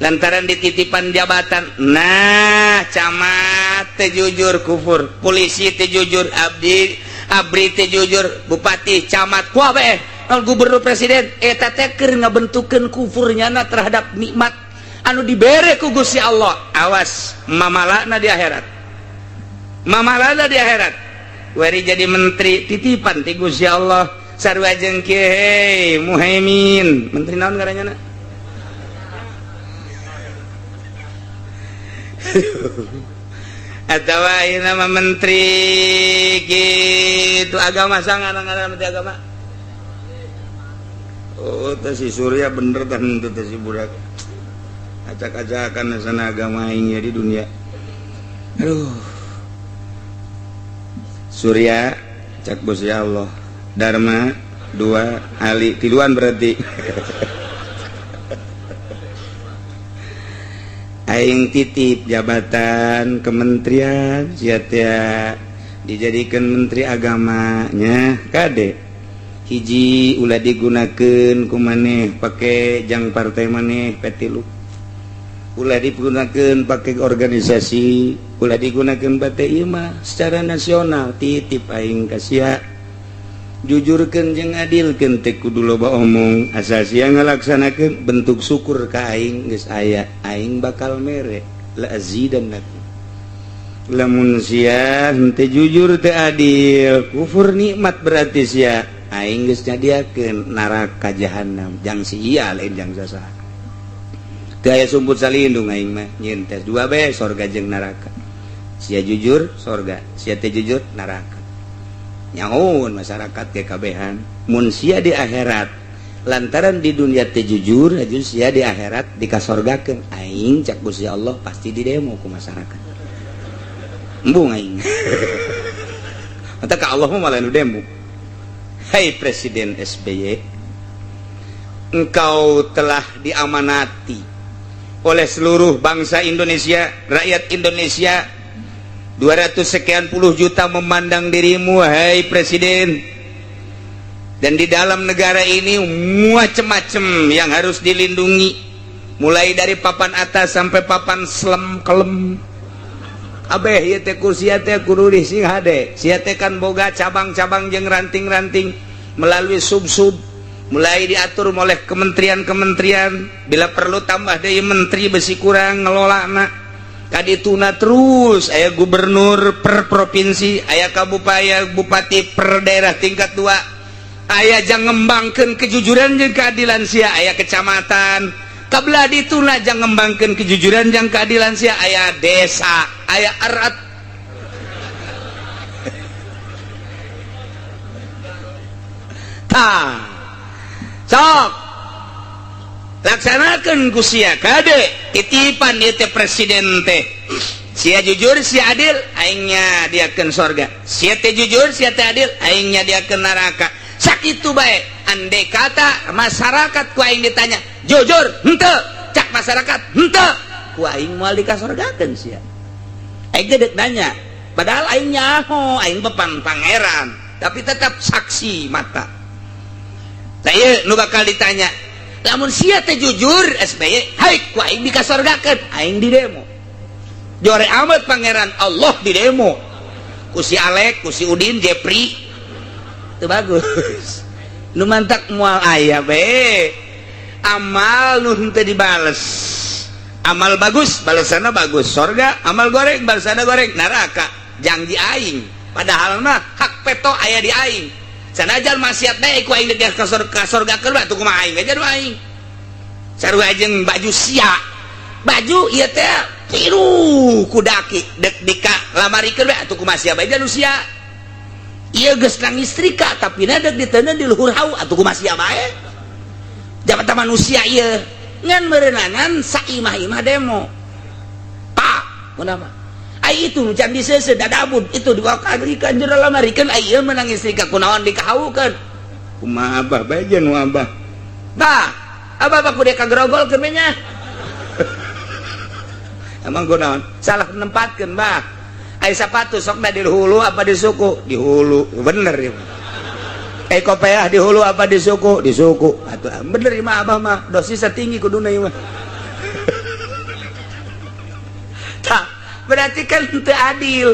Lantaran dititipan jabatan. Nah, camat teu jujur kufur, polisi teu jujur, abdi abri teu jujur, bupati, camat, kuabeh, gubernur, presiden eta teh keur ngabentukeun kufurnya na terhadap nikmat anu dibere ku Gusti Allah. Awas mamalana di akhirat. Mamalana di akhirat. Wari jadi menteri titipan ti Gusti Allah. Sarua jeung kieu hei Muhaimin, menteri naon ngaranna? Atawa ayeuna mah menteri kitu agama sangan ngaranna menteri agama. Oh, teh si Surya bener teh henteu teh si budak. Acak-acakan sana agama aing di dunia. Aduh. Surya cak Gusti Allah. Dharma 2 Ali tiluan berarti. Aing titip jabatan kementerian sia teh dijadikan menteri agamanya kade hiji ulah digunakeun ku maneh pake jang partai maneh P3 ulah digunakeun pake organisasi ulah digunakeun pake ieu mah secara nasional titip aing ka sia jujurkeun jeung adilkeun teh kudu loba omong asal sia ngalaksanakeun bentuk syukur ka aing geus aya aing bakal mere la azidannakum. Lamun sia henteu jujur teu adil kufur nikmat berarti sia aing geus nyadiakeun neraka jahanam jang sia lain jang sasaha teu aya sumput salindung aing mah nyieun tes dua bae sorga jeung neraka sia jujur sorga sia teu jujur neraka. Nyaun masyarakat kekabehan mun sia di akhirat lantaran di dunia teu jujur aju sia di akhirat dikasorgakeun aing cak Gusti Allah pasti di demo ku masyarakat embung aing. Mata ka Allah mah malah nu demo. Hai Presiden SBY, engkau telah diamanati oleh seluruh bangsa Indonesia, rakyat Indonesia 200 sekian puluh juta memandang dirimu, hai Presiden. Dan di dalam negara ini macem-macem yang harus dilindungi, mulai dari papan atas sampai papan selem kelem. Abeh ieu teh kursi teh kudu sing hade. Sia teh kan boga cabang-cabang jeung ranting-ranting melalui sub-sub, mulai diatur oleh kementerian-kementerian, bila perlu tambah deui menteri besi kurang ngelolana. Kadituna terus aya gubernur per provinsi, aya kabupaten, bupati per daerah tingkat 2, aya jang ngembangkeun kejujuran jeung keadilan sia, aya kecamatan. Kabelah dituna jang ngembangkeun kejujuran jeung keadilan sia, aya desa, aya erat. Tah. Sok laksanakan ku sia kade titipan ieu teh presiden teh sia jujur sia adil aingnya diakeun sorga sia teh jujur sia teh adil aingnya diakeun neraka sakitu bae andai kata masyarakat ku aing ditanya jujur henteu cak masyarakat henteu ku aing moal dikasorgakeun sia aing teh deuk nanya padahal aing nyaho aing bepan pangeran tapi tetap saksi mata tah ieu nu bakal ditanya lamun sia teh jujur SBY hai ku aing dikasorgakeun aing di demo jore amat pangeran Allah di demo ku si Alek ku si Udin Jepri teu bagus nu mantak moal aya bae amal nu henteu dibales amal bagus balesanna bagus sorga amal goreng balesanna goreng neraka janji aing padahal mah hak peto aya di aing sanajan maksiat bae ku aing geus ka sorgakeun atuh kumaha aing aja nu aing sarua jeung baju sia baju ieu teh tiru ku daki dek dika lamarikeun bae atuh kumaha sia bae nu sia ieu geus nang istrika tapi na dek diteundeun di luhur hau atuh kumaha sia bae jabatan manusia ieu ngan meureunangan saimah-imah demo pak kunaon ai itu can diseuseuh dadabud itu diwakadrikeun jero lamarikeun ai ieu menang istrika kunaon dikahaukeun kumaha abah bae jeung nu abah bah abah mah kudu kagrogolkeun we nya emang kunaon salah nempatkeun bah ai sapatu sokna di hulu apa di suku di hulu bener ieu Kopeah di hulu apa di suku? Di suku. Atuh bener mah abah mah dosisnya tinggi kuduna ieu mah. Tah, berarti kan teu adil.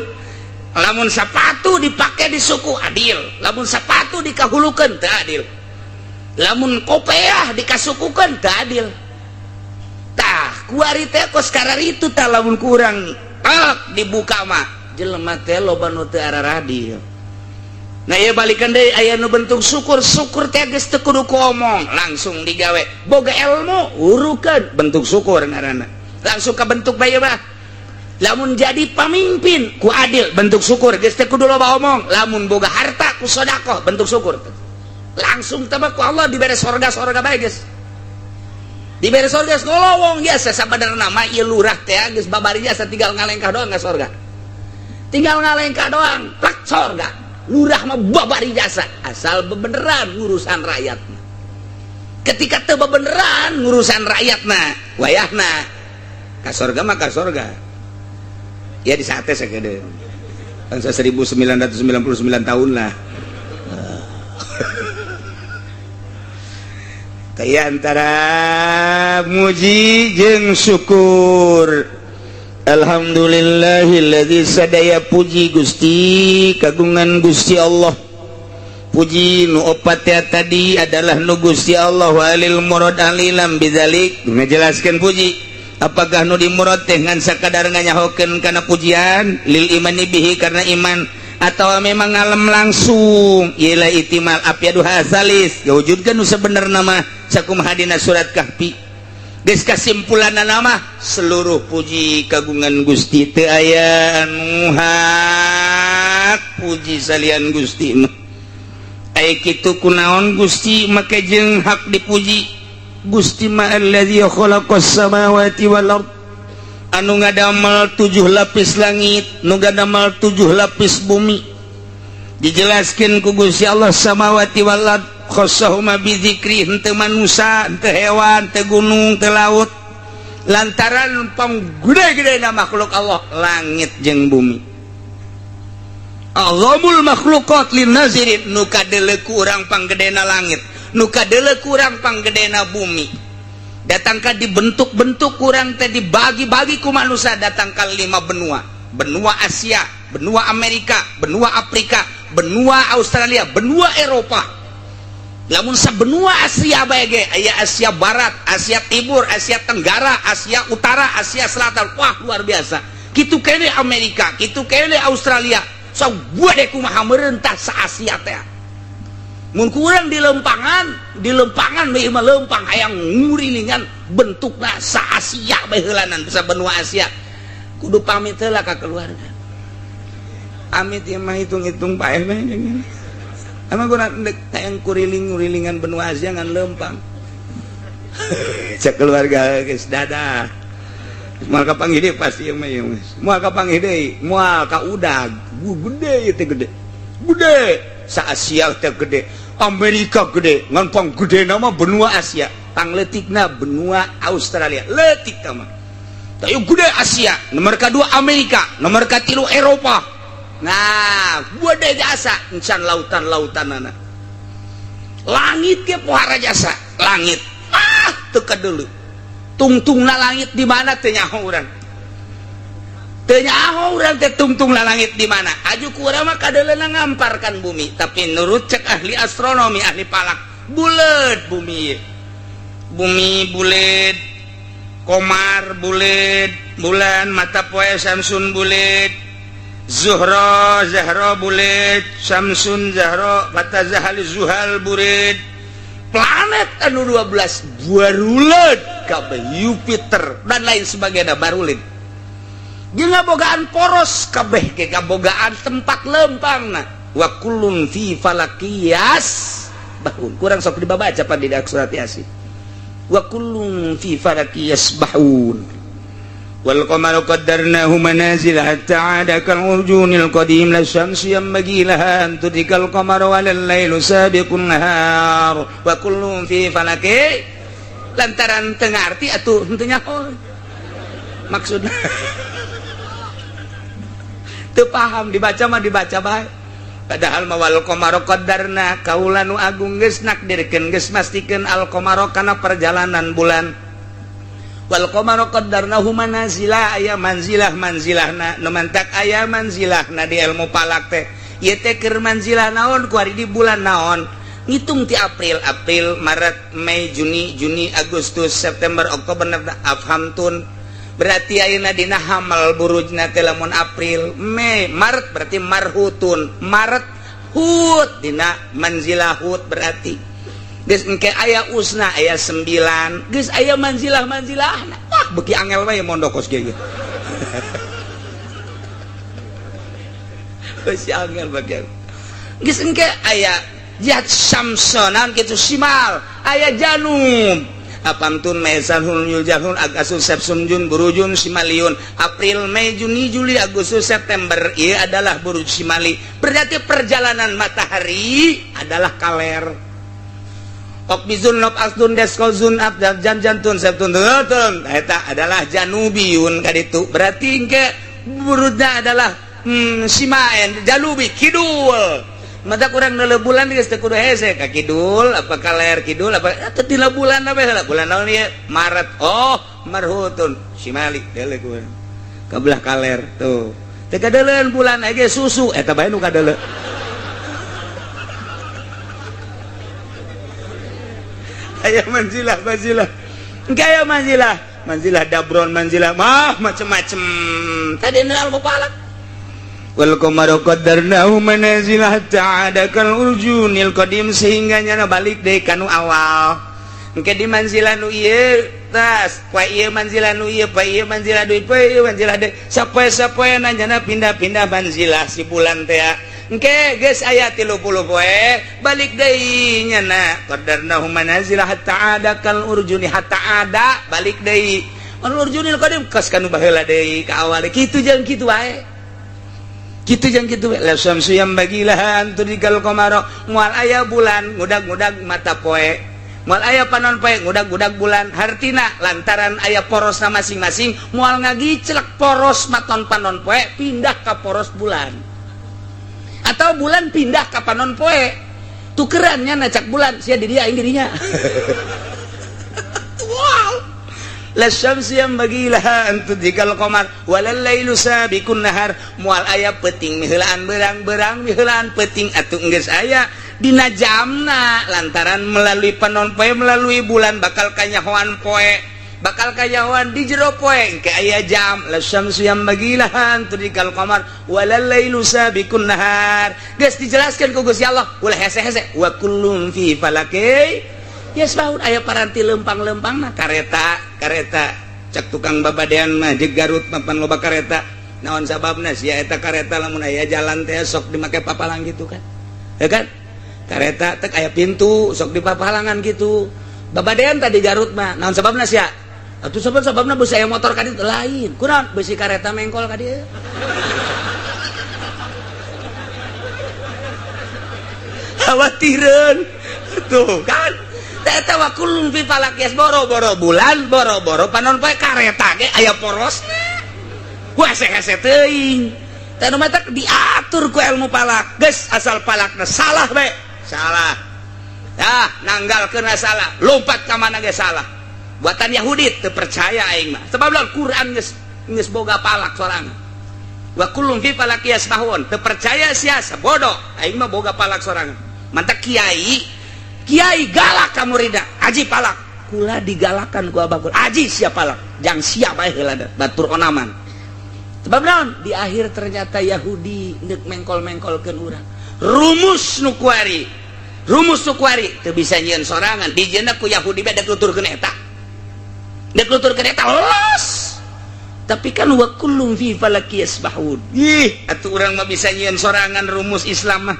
Lamun sepatu dipake di suku adil, lamun sepatu dikahulukeun teu adil. Lamun kopeah dikasukukeun teu adil. Tah, kuari teh kos kararitu tah lamun kurang tak dibuka mah jelema teh loba nu teu araradil. Nah ieu balikan deui aya nu bentuk syukur, syukur teh geus teu kudu omong, langsung digawe. Boga ilmu urukeun bentuk syukur ngaranna. Langsung kabentuk bae mah. Lamun jadi pamimpin ku adil bentuk syukur, geus teu kudu loba omong. Lamun boga harta ku sedekah bentuk syukur. Langsung teh ku Allah dibere sorga-sorga bae geus. Dibere sorga geus ngolowong biasa sabenerna mah ieu lurah teh geus babari jasa tinggal ngalengkah doang ka sorga. Tinggal ngalengkah doang, plak sorga. Lurah mah babari jasa asal bebeneran ngurusan rakyat. Ketika teu bebeneran ngurusan rakyatna, wayahna ka sorga mah ka sorga. Ya di sate sakedeung. Bangsa 1999 tahun lah. Kaya antara muji jeung syukur. Alhamdulillahilladzi sadaya puji Gusti kagungan Gusti Allah. Puji nu opat ya tadi adalah nu Gusti Allah walil murad alilam bidzalik ngajelaskeun puji. Apakah nu dimurad teh ngan sakadar nganyahokeun kana pujian lil imani bihi karena iman atau memang ngalem langsung ialah itimal afyadu hasalis wujudkeun nu sebenarna mah sakumaha dina surat Kahfi. Geus kasimpulanna mah seluruh puji kagungan Gusti teu aya anu hak puji salian Gusti mah. Aya kitu kunaon Gusti make jeung hak dipuji. Gusti ma allazi khalaqas samawati wal ard anu ngadamel 7 lapis langit, nu ngadamel 7 lapis bumi. Dijelaskeun ku Gusti Allah samawati wal ard khassahuma bizikri henteu manusa, henteu hewan, henteu gunung, henteu laut. Lantaran panggede-gedena makhluk Allah langit jeung bumi. Azamul makhluqat lin nazirin nu kadeuleu ku urang panggedena langit, nu kadeuleu ku urang panggedena bumi. Datangka dibentuk-bentuk kurang teh dibagi-bagi ku manusia datang ka 5 benua. Benua Asia, benua Amerika, benua Afrika, benua Australia, benua Eropa. Lamun sabenua Asia bae ge aya Asia Barat, Asia Timur, Asia Tenggara, Asia Utara, Asia Selatan. Wah, luar biasa. Kitu kene Amerika, kitu kene Australia. Sabuah kumaha merentah sa Asia teh. Mun kurang di lempangan bae mah lempang hayang ngurilingan bentukna sa Asia bae heulanan sa benua Asia. Kudu pamit heula ka keluarga. Amit ieu mah hitung-hitung paeh bae. Emang gua hayang kuriling-ngurilingan benua Asia ngan lempang. Cek keluarga geus dadah. Moal kapanggih deui pasti ieu mah ieu mah. Moal kapanggih deui, moal ka udag. Gede ieu teh gede. Gede. Sa Asia teh gede, Amerika gede, ngan panggedena mah benua Asia, pangleutikna benua Australia. Leutik tah mah. Tayu gede Asia, nomor kadua Amerika, nomor katilu Eropa. Nah, gede jasa encan lautan-lautanana. Langit ge pohara jasa, langit. Ah, teu kadeuleu. Tungtungna langit di mana teu nyaho urang. Teu nyaho urang teh tungtungna langit di mana. Aju ku urang mah kadeuleuna ngamparkan bumi, tapi nurut cek ahli astronomi, ahli falak, buleut bumi ieu. Bumi buleut, komar buleut, bulan mata poe Samsun buleut, Zuhra Zahra buleut, Samsun Zahra mata Zahal Zuhal buleut. Planet anu 12 baruleut kabeh Jupiter dan lain sebagainya baruleut. Jeung ngabogaan poros kabeh ge kabogaan tempat lempangna. Wa kullun fi falakiyas bahun. Kurang sok dibaca pan di surat Yasin. Wa kullun fi falakiyas bahun. Wal qamaru qaddarnahu manazila hatta 'ada kal urjunil qadim la syamsu yanbaghi laha an tudrikal qamara wal lailu sabiqun nahar wa kullun fi falaki. Lantaran teu ngarti atuh henteu nyaho maksudna. Teu paham dibaca mah dibaca bae. Padahal mawal qamara qaddarna kaula nu agung geus nakdirkeun geus mastikeun al qamara kana perjalanan bulan. Wal qamara qaddarnahu manazila aya manzilah manzilahna nu mantak aya manzilahna di ilmu falak teh. Ieu teh keur manzilah naon kuari di bulan naon? Ngitung ti April, April, Maret, Mei, Juni, Juni, Agustus, September, Oktober, November, afhamtun. Berarti ayeuna dina hamal burujna teh lamun April, Mei, Maret berarti marhutun. Maret hut dina manzilah hut berarti. Geus engke aya usna aya 9, geus aya manzilah-manzilahna. Wah, beuki angel we mondok kos kieu. Geus angel bagian. Geus engke aya jat samsonan gitu simal aya janum apamtun mesanhun yuljahun agasun sepsun jun burujun simaliun. April, Mei, Juni, Juli, Agustus, September ieu adalah buruj simali. Berarti perjalanan matahari adalah kaler. Okbizun nob asdun deskozun abdal jan jantun septun tun eta adalah janubiyun kaditu. Berarti engke burujna adalah simaen jalubi kidul. Mata kurang nele bulan geus teu kudu hese ka kidul apa kaler kidul apa teu tila bulan apa heula bulan naon ieu Maret oh marhutun simali deuleu ku ka belah kaler tuh teu kadeuleun bulan ge susu eta bae nu kadeuleu aya manzilah manzilah engke aya manzilah manzilah dabron manzilah mah macem-macem tadi nu palak. Wal qamaru qaddarnahu manazila hatta ada kal urjunil qadim sehingga nyana balik deui kanu awal. Engke di manzilah nu ieu tas, poe ieu manzilah nu ieu, poe ieu manzilah deui, poe ieu manzilah deui. Sapoe-sapoena nyana pindah-pindah manzilah si bulan teh. Engke geus aya 30 poe balik deui nyana qaddarnahu manazila hatta ada kal urjuni hatta ada balik deui. Al urjunil qadim kos kanu baheula deui ka awal kitu jeung kitu wae. Kitu jeung kitu la syamsu yang bagilaha antudikal qamara moal aya bulan ngudag-ngudag mata poe moal aya panon poe ngudag-ngudag bulan hartina lantaran aya porosna masing-masing moal ngagiclek poros maton panon poe pindah ka poros bulan atau bulan pindah ka panon poe tukerannya nacak bulan sia di dia aing di dinya. Wow. La syamsu yang bagilaha antudikal qamar walal lailu sabiqun nahar moal aya peuting miheulaan berang-berang miheulaan peuting atuh geus aya dina jamna lantaran melalui panon poe melalui bulan bakal kanyahoan poe bakal kanyahoan di jero poe engke aya jam la syamsu yang bagilaha antudikal qamar walal lailu sabiqun nahar geus dijelaskeun ku Gusti Allah ulah hese-hese wa kullum fi falaki yasbahun aya paranti lempang-lempangna kareta kareta cak tukang babadean mah jeung Garut mapan loba kareta naon sababna sia eta kareta lamun aya jalan teh sok dimake papalang gitu kan ya kan kareta teh aya pintu sok dipapalangan gitu babadean tadi Garut mah naon sababna sia atuh sabab-sababna beusi aya motor ka ditu lain kunaon beusi kareta mengkol ka dieu khawatireun tuh kan eta wa kullun fi falak yas boro-boro bulan boro-boro panon poe kareta ge aya porosna ku hese-hese teuing teh nu matak diatur ku ilmu falak geus asal falakna salah bae salah dah nanggalkeun salah lompat ka mana ge salah buatan Yahudi teu percaya aing mah sebab lamun Quran geus boga falak sorangan wa kullun fi falak yasbahun teu percaya sia sabodo aing mah boga falak sorangan mantak kiai kiai galak ka murida aji palak kula digalakan ku abah kula aji sia palak jang sia bae heula batur onaman sebab naon di akhir ternyata Yahudi neuk mengkol-mengkolkeun urang rumus nu kuari teu bisa nyieun sorangan dijieunna ku Yahudi bae dek nuturkeun eta los tapi kan wa kullum fi falaki yasbahun ih atuh urang mah bisa nyieun sorangan rumus Islam mah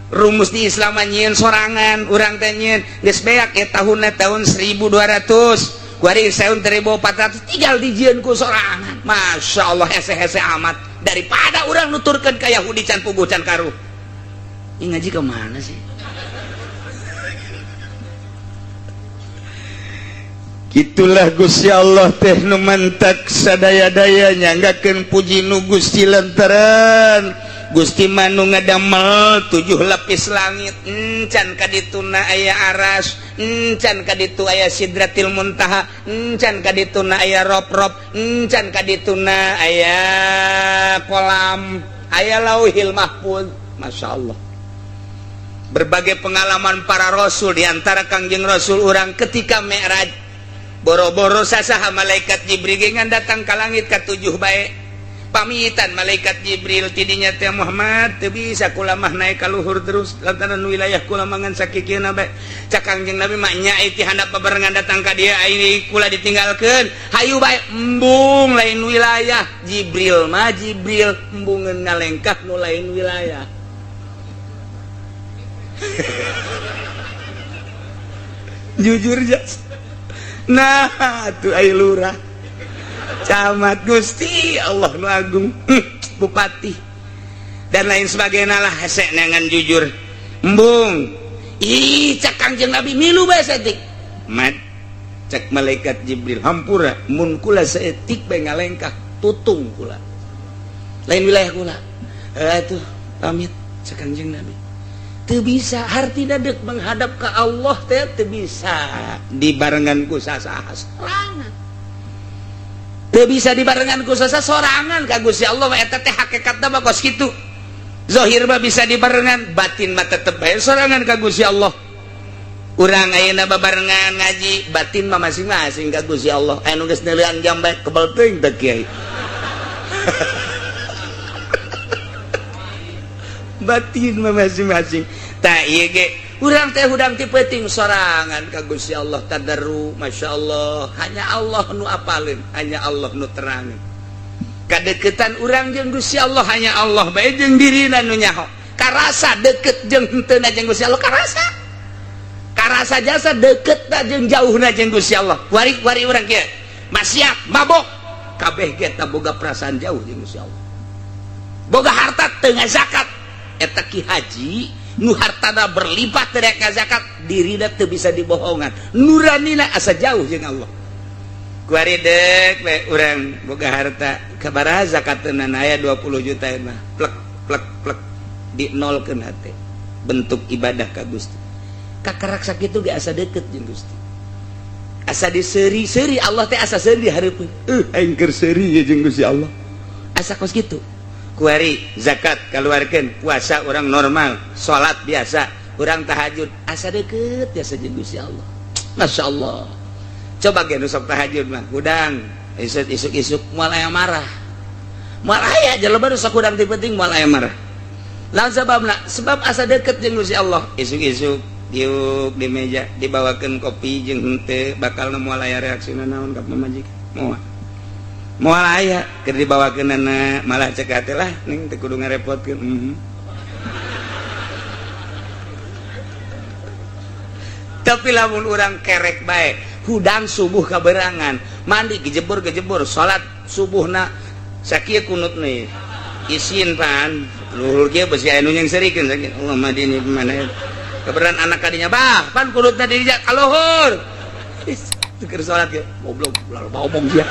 rumus di Islam nyieun sorangan urang teh nyieun geus beak ya tahunna tahun 1200 kuari tahun 1400 tinggal dijieun ku sorangan Masya Allah hese-hese amat daripada urang nuturkeun ka Yahudi can puguh can karuh ini ngaji ke mana sih Itulah Gusti Allah teh nu mantak sadaya-daya nyanggakeun puji nu Gusti lantaran Gusti manu ngadamel 7 lapis langit, encan kadituna aya aras, encan kaditu aya sidratil muntaha, encan kadituna aya rob-rob, encan kadituna aya kolam, aya lauhil mahfuz. Masya Allah. Berbagai pengalaman para rasul, diantara Kangjeng Rasul urang ketika Mi'raj, boro-boro sasaha malaikat Jibril ngan datang ka langit ka 7 bae. Pamitan malaikat Jibril tidinya teh Muhammad teu bisa kula mah naik ka luhur terus lantaran wilayah kula mangan sakikieuna bae. Cak Kangjeng Nabi mah nya ti handap babarengan datang ka dia ai kula ditinggalkeun. Hayu bae embung lain wilayah. Jibril mah Jibril embungeun ngalengkah nu lain wilayah. Jujur jas. Nah atuh ai lurah camat Gusti Allah nu agung, bupati dan lain sebagainya lah hese nengan jujur embung. Ih cak Kangjeng Nabi milu bae saeutik mat. Cak malaikat Jibril hampura mun kula saeutik bae ngalengkah tutung kula lain wilayah kula. Atuh pamit cak Kangjeng Nabi teu bisa, hartina deuk menghadap ka Allah teh teu bisa dibarengan ku sasaha sorangan. Teu bisa dibarengan ku sasaha sorangan ka Gusti Allah mah eta teh hakikatna mah kos kitu. Zahir mah bisa dibarengan, batin mah tetep bae sorangan ka Gusti Allah. Urang ayeuna babarengan ngaji, batin mah masing-masing ka Gusti Allah. Anu geus neuleuan jam bae kebel teuing teh kiai. Batin mah masing-masing. Tah ieu ge urang teh hudang ti peuting sorangan ka Gusti Allah tadarru, masyaallah. Hanya Allah nu apaleun, hanya Allah nu terangin. Kadeukeutan urang jeung Gusti Allah hanya Allah bae jeung dirina nu nyaho. Karasa deukeut jeung henteu na jeung Gusti Allah karasa. Karasa jasa deukeut ta jeung jauhna jeung Gusti Allah. Wari-wari urang kieu maksiat, mabok, kabeh ge ta boga perasaan jauh jeung Gusti Allah. Boga harta teu ngazakat, eta ki haji nu hartana berlipat dari zakat dirina teu bisa dibohongan, nuranina asa jauh jeung Allah. Kuari deuk we urang boga harta kabaraha zakatna aya 20 juta mah plek plek plek di nolkeun hate bentuk ibadah ka Gusti. Kakarak sakitu ge asa deukeut jeung Gusti, asa diseuri-seuri Allah teh asa seuri di hareupeun. Aing keur seuri ye jeung Gusti Allah asa kos kitu. Kuari zakat keluarkan, puasa orang normal, salat biasa, orang tahajud asa deket biasa jeung Gusti Allah. Masya Allah. Coba ge nu sok tahajud mah hudang isuk-isuk moal aya marah. Moal aya jelema nu sok hudang ti penting moal aya marah. Lawan sababna? Sebab asa deket jeung Gusti Allah. Isuk-isuk diuk di meja dibawakeun kopi jeung henteu bakal moal aya reaksina naon ka pamajikan. Moal. Moal aya keur dibawakeunana malah cek hate lah ning teu kudu ngarepotkeun. Tapi lamun urang kerek bae hudang subuh kaberangan mandi gejebur-gejebur salat subuhna sakieu kunut nih isin pan luhur kieu besi aya nu nyengserikeun sakieu Allah mah dini mana keberan anak kadinya bah pan kunutna di dinya ka luhur keur salat kieu goblok ulah loba omong sia.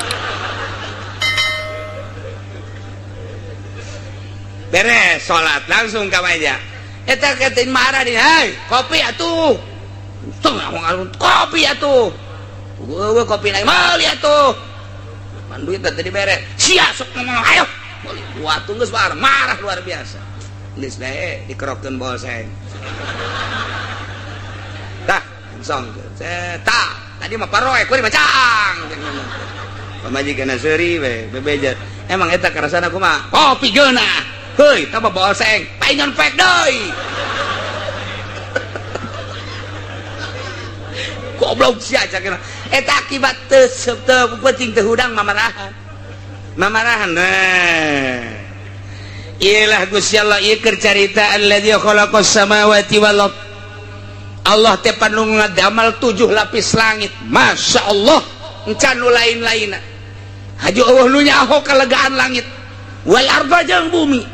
Beres salat langsung ka meja eta ketin marah di hei kopi atuh tengah ngarun kopi atuh gua kopi lain meuli atuh pan duit teh dibere sia sok ngomong ayo meuli atuh geus marah luar biasa geus bae dikerokeun boseng tah langsung tah tadi mah paroe kuari bacang pamajikan seuri we bebeja emang eta karasana kumaha kopi geunah heuy tah boseng painyon pek deui goblok sia cakena eta akibat teu penting teu hudang mamarahan mamarahan. Nah iyalah Gusti Allah ieu keur carita allazi khalaqas samawati wal ard. Allah teh panu ngadamal 7 lapis langit. Masya Allah encan nu lain-lainna haju eueuh nu nyaho kalegaan langit wal arda jeung bumi.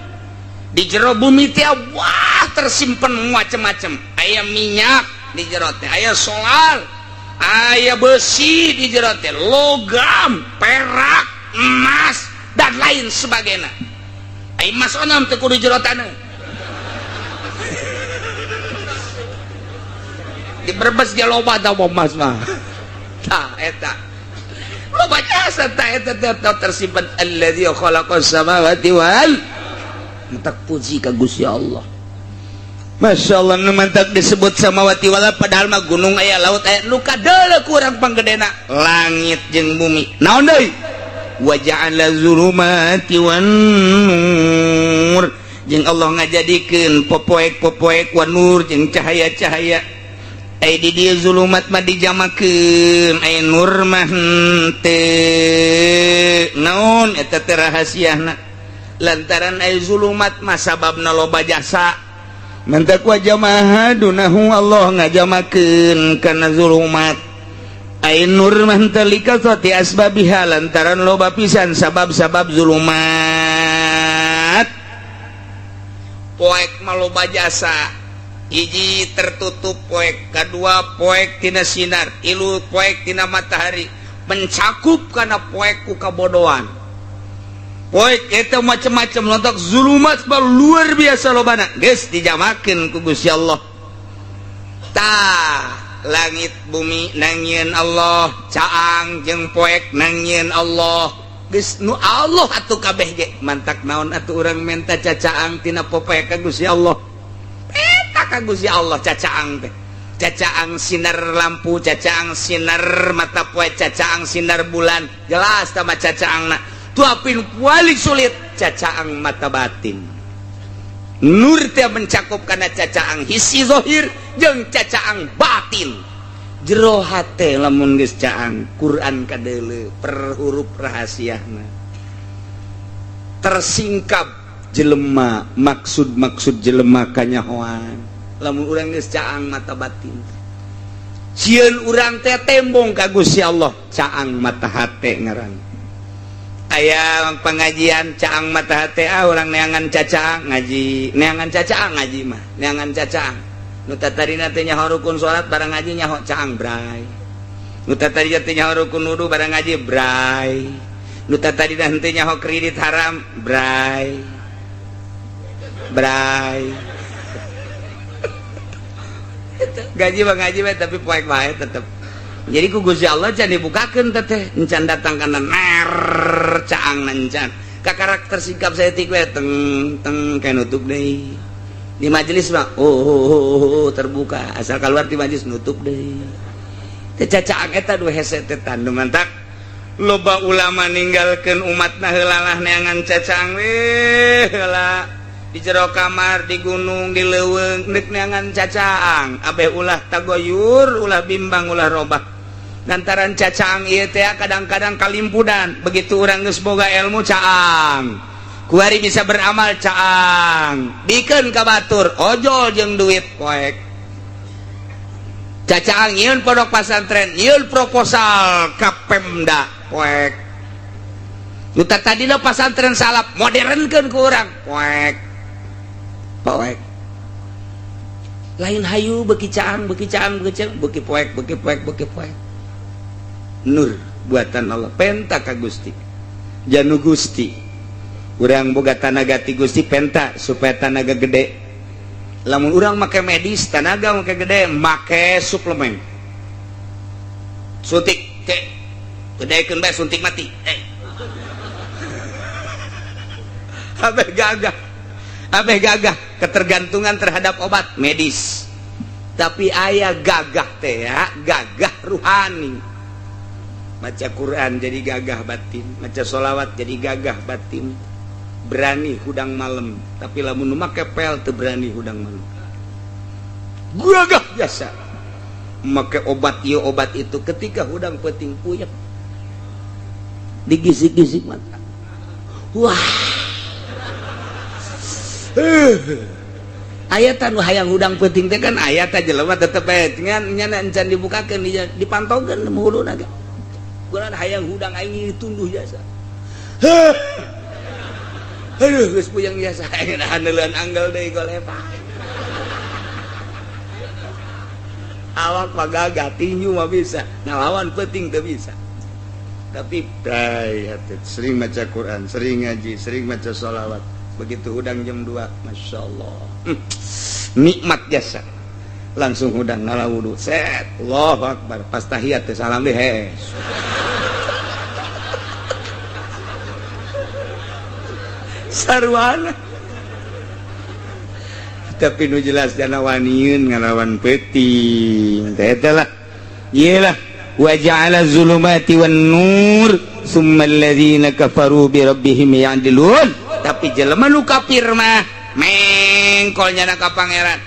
Di jero bumi teh wah tersimpen macem-macem, aya minyak di jero teh, aya solar, aya besi di jero teh, logam, perak, emas dan lain sebagainya. Ai mas onam teu kudu jero taneuh. Di Brebes ge loba tah emas mah. Tah eta. Loba jasa tah eta teh tersimpan allazi khalaqas samawati wal entak puji ka Gusti Allah. Masya Allah nu mantak disebut samawati wal padahal mah gunung aya laut aya nu kadeuleu kurang panggedena langit jeung bumi. Naon deui? Wa ja'ala zulumati wan nur. Jeung Allah ngajadikeun popoek-popoek wan nur jeung cahaya-cahaya. Ai di dieu zulumat mah dijamakeun, ai nur mah henteu. Naon eta teh rahasiana? Lantaran ai zulumat mah sababna loba jasa. Mantak wa jamaah dunahu Allah ngajamakeun kana zulumat. Ai nur mah henteu likasati asbabiha lantaran loba pisan sabab-sabab zulumat. Poek mah loba jasa. Hiji tertutup poek, kedua poek tina sinar, tilu poek tina matahari, mencakup kana poek ku kabodohan. Poek eta macam-macam lontak zulumat mah luar biasa lobana. Geus dijamakeun ku Gusti Allah. Tah, langit bumi nangieun Allah, caang jeung poek nangieun Allah. Geus nu Allah atuh kabeh ge, mantak naon atuh urang menta cacaang tina popoek ka Gusti Allah. Eta ka Gusti Allah cacaang teh. Cacaang sinar lampu, cacaang sinar mata poe, cacaang sinar bulan. Jelas tah mah cacaangna. Tuapin paling sulit cacaang mata batin. Nur teh mencakup kana cacaang hisi zahir jeung cacaang batin. Jero hate lamun geus caang Quran kadeuleu per huruf rahasiana. Tersingkap jelema maksud-maksud jelema kanyahoan. Lamun urang geus caang mata batin. Sieun urang teh tembong ka Gusti Allah, caang mata hate ngaran. Aya pengajian caang mata hate, ah urang neangan cacaang ngaji, neangan cacaang ngaji mah, neangan cacaang. Nu tatadina teh nyaho rukun salat barang ngaji nyaho caang bray. Nu tatadina teh nyaho rukun wudu barang ngaji bray. Nu tatadina henteu nyaho kredit haram bray. Bray. Gaji mah ngaji mah tapi poek wae tetep. Jadi ku Gusti Allah can dibukakeun teteh, encan datang kana ner caang encan. Ka karakter sikap saya tik we teng teng kayak nutup deui. Di majelis mah oh, terbuka, asal keluar di majelis nutup deui. Teh cacaang eta dua hese teh tandu mantak. Loba ulama ninggalkeun umatna heulalah neangan cacaang we heula. Di jero kamar, di gunung, di leuweung deuk neangan cacaang, abeh ulah tagoyur, ulah bimbang, ulah robah. Lantaran cacaang ieu teh kadang-kadang kalimpudan, begitu urang geus boga ilmu caang. Kuari bisa beramal caang, bikeun ka batur, ojol jeung duit poek. Cacaang nyieun pondok pasantren, nyieun proposal ka Pemda poek. Nu tadina pasantren salap modernkeun ku urang poek. Poek lain hayu beki caang beki caang beki caang beki poek beki poek beki poek. Nur buatan Allah penta ka Gusti janu Gusti urang boga tanaga ti Gusti penta supaya tanaga gede. Lamun urang make medis tanaga make gede make suplemen suntik ke gedekeun bae suntik mati abeh gagah. Abeh gagah ketergantungan terhadap obat medis. Tapi ayah gagah teh ya, gagah ruhani. Maca Quran jadi gagah batin, maca sholawat jadi gagah batin. Berani hudang malam, tapi lamun nu make pel teu berani hudang malam. Gagah biasa. Make obat ieu obat itu ketika hudang peuting puyeng. Digisik-gisik mata. Wah. Aya tah nu hayang hudang peuting teh kan aya tah jelema tetep bae ngan nyana encan dibukakeun dipantongkeun huluna ge. Kuran hayang hudang aing tunduh jasa. Aduh geus puyeng jasa aing haneuleun anggal deui golepa. Awak mah gagah tinju mah bisa, ngalawan peuting teu bisa. Tapi bray sering maca Quran, sering ngaji, sering maca sholawat. Begitu hudang jam 2, Masya Allah, nikmat jasa. Langsung hudang ngala wudu, set, Allahu Akbar. Pas tahiyat teh salam deh, hes. Sarwana. Tapi nu jelas dana waniun ngalawan peuting. Teh eta lah. Ieu lah wa ja'ala zulumati wan nur summa alladzina kafaru bi rabbihim ya'dilun. Tapi jelema nu kafir mah mengkol nyana ka pangeran.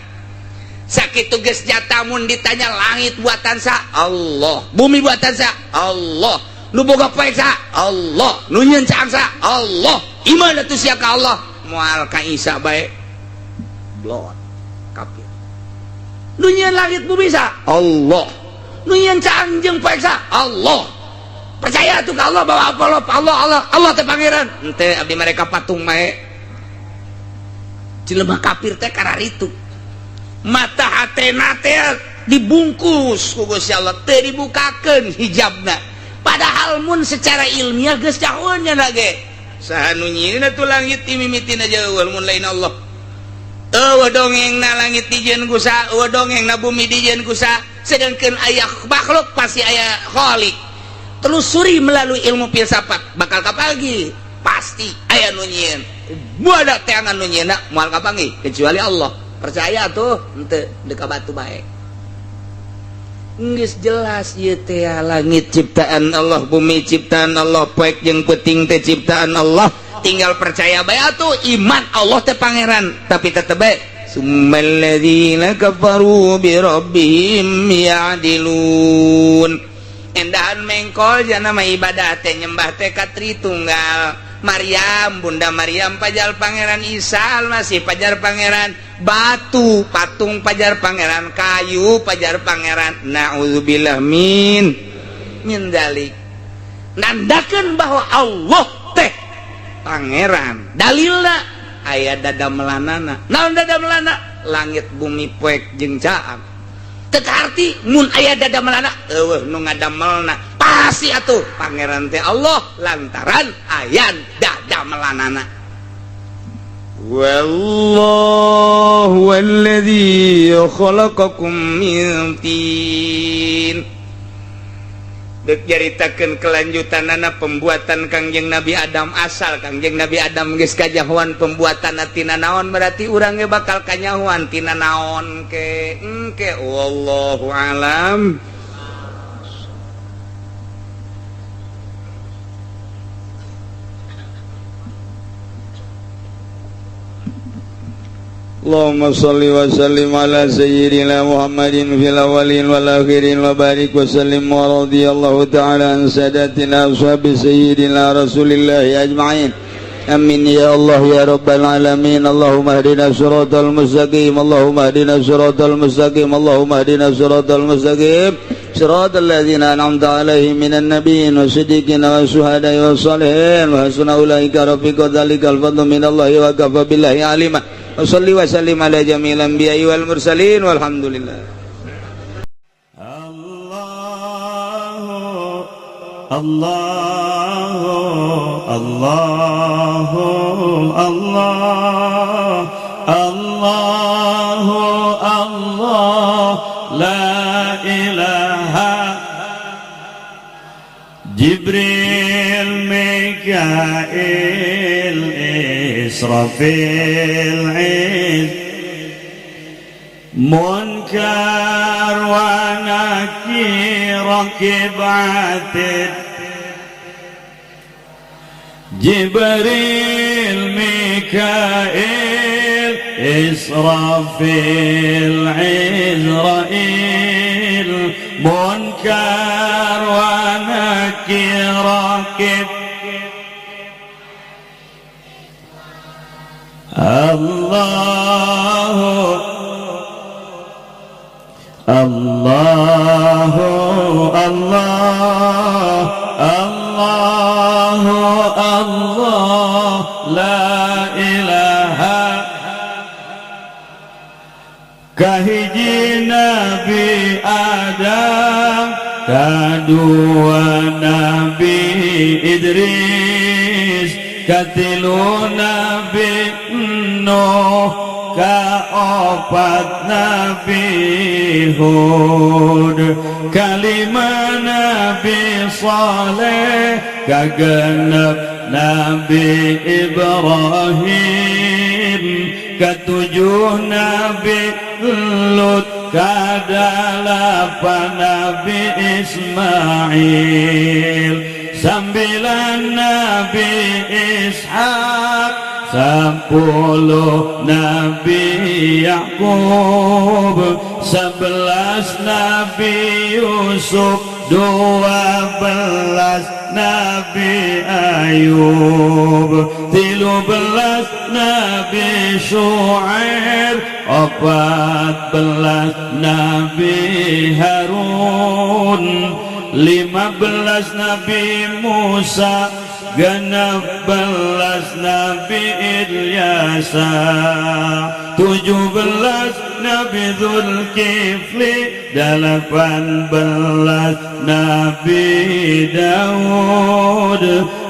Sakitu geus jatamun ditanya langit buatan sa Allah, bumi buatan sa Allah, nu boga poek sa Allah, nu nyieun caang sa Allah. Iman atuh sia ka Allah, moal ka Isa bae. Blot kafir. Nu nyieun langit bumi sa Allah, nu nyieun caang jeung poek sa Allah. Percaya tuh ka Allah bahwa Allah Allah Allah Allah teh pangeran. Henteu abdi mereka patung bae. Jelema kafir teh kararitu. Mata hatena teh dibungkus ku Gusti Allah, teu dibukakeun hijabna. Padahal mun secara ilmiah geus cahueun nya ge. Saha nu nyieunna tuh langit mimitina jauh mun lain Allah. Eueuh dongengna langit dijieun ku saha, eueuh dongengna bumi dijieun ku saha. Sedangkeun aya makhluk pasti aya khalik. Telusuri melalui ilmu filsafat bakal kapagi pasti aya nu nyieun. Buada teangan nu nyieunna moal kapanggih kecuali Allah. Percaya tuh henteu deka batu bae. Geus jelas ieu teh langit ciptaan Allah, bumi ciptaan Allah, poek jeung peuting teh ciptaan Allah. Tinggal percaya bae atuh iman Allah teh pangeran, tapi tetep bae summal ladzina kafaru bi rabbihim ya'dilun. Endahan mengkol jana mah ibadah teh nyembah teh ka Tritunggal. Maryam, Bunda Maryam pajar Pangeran Isa Almasih pajar Pangeran, batu patung pajar Pangeran, kayu pajar Pangeran. Na'udzubillah min dalik. Nandakeun bahwa Allah teh Pangeran. Dalilna aya dada melanana. Naon dada melana? Langit bumi poek jeung caang. Teu kaarti mun aya dada melana eueuh nu ngadamelna. Pasti atuh pangeran teh Allah lantaran aya dada melanana. Wallahu alladzi khalaqakum min tin. Dek nyaritakeun kelanjutanana pembuatan Kangjeng Nabi Adam. Asal Kangjeng Nabi Adam geus kajahoan pembuatanna tina naon, berarti urang ge bakal kanyahoan tina naon ke engke. Wallahu alam. Allahumma salli wa sallim ala sayyidina Muhammadin fil awwalin wal akhirin wa barik wa sallim wa radiyallahu ta'ala an sadatina ashabi sayyidina Rasulillahi ajma'in. Amin ya Allah ya rabbal alamin. Allahumma hdina siratal mustaqim. Allahumma hdina siratal mustaqim. Allahumma hdina siratal mustaqim. Siratal ladzina an'amta alaihim minan nabiyyin wasiddiqin wasyuhada'i wassalihin wa hasuna ulaika rafiqa. Dzalikal fadlu minallahi wa kafa billahi alima. Wa salli wa sallim ala jami'il anbiya'i wal mursalin walhamdulillah. Allahu Allahu Allahu Allah Allahu Allah la ilaha. Jibril, Mikail, Israfil, Munkar wa Nakir, Raqib Atid. Jibril, Mikail, Israfil, Izrail, Munkar wa Nakir, Raqib. Allahu Allahu Allah Allahu Allah la ilaha. Kahiji Nabi Adam, kadua Nabi Idris, katilu Nabi Kaopat Nabi Hud, kalima Nabi Saleh, kagenep Nabi Ibrahim, ketujuh Nabi Lut, kadalapan Nabi Ismail, 9 Nabi Ishak, 10 Nabi Yakub, 11 Nabi Yusuf, 12 Nabi Ayub, 13 Nabi Shu'aib, 14 Nabi Harun, 15 Nabi Musa, 16 Nabi Ilyasa, 17 Nabi Zulkifli, 18 Nabi Daud,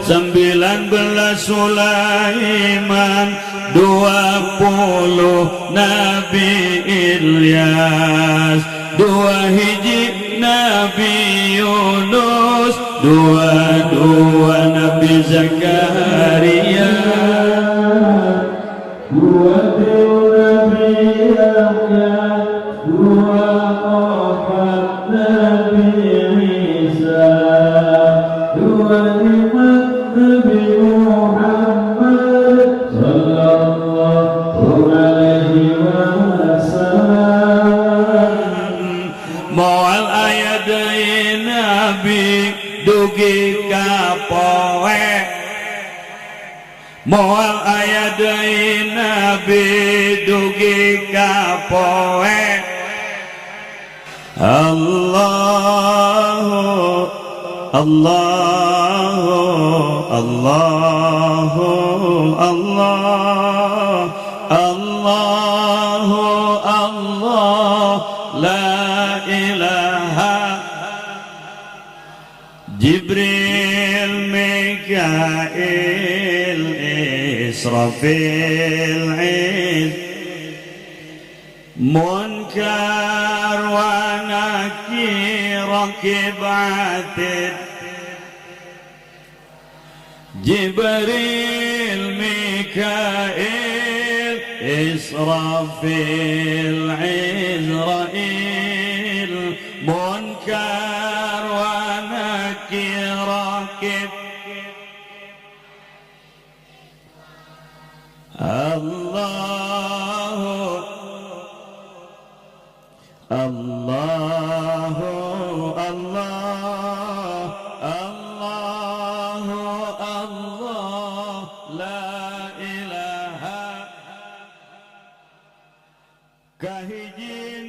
19 Sulaiman, 20 Nabi Ilyas, 2 hiji Nabi Yunus, 22 Nabi Zakaria, 2 Nabi Yahya, 24 Nabi Isa, 25 Nabi Muhammad sallallahu alaihi wasallam. Moal aya deui nabi dugi ka poe, moal aya deui nabi dugi ka poe. Allahu Allahu Allahu Allah Allahu Allah la ilaha. Jibril, Mikail, Israfil, Iz, Munkar wa Nakir, Rakib Atid, Jibril, Mikail, Israfil, Izrail, Munkar wa Nakir, Rakib. Allahu Allahu Allah Allahu Allah la ilaha. Kahiji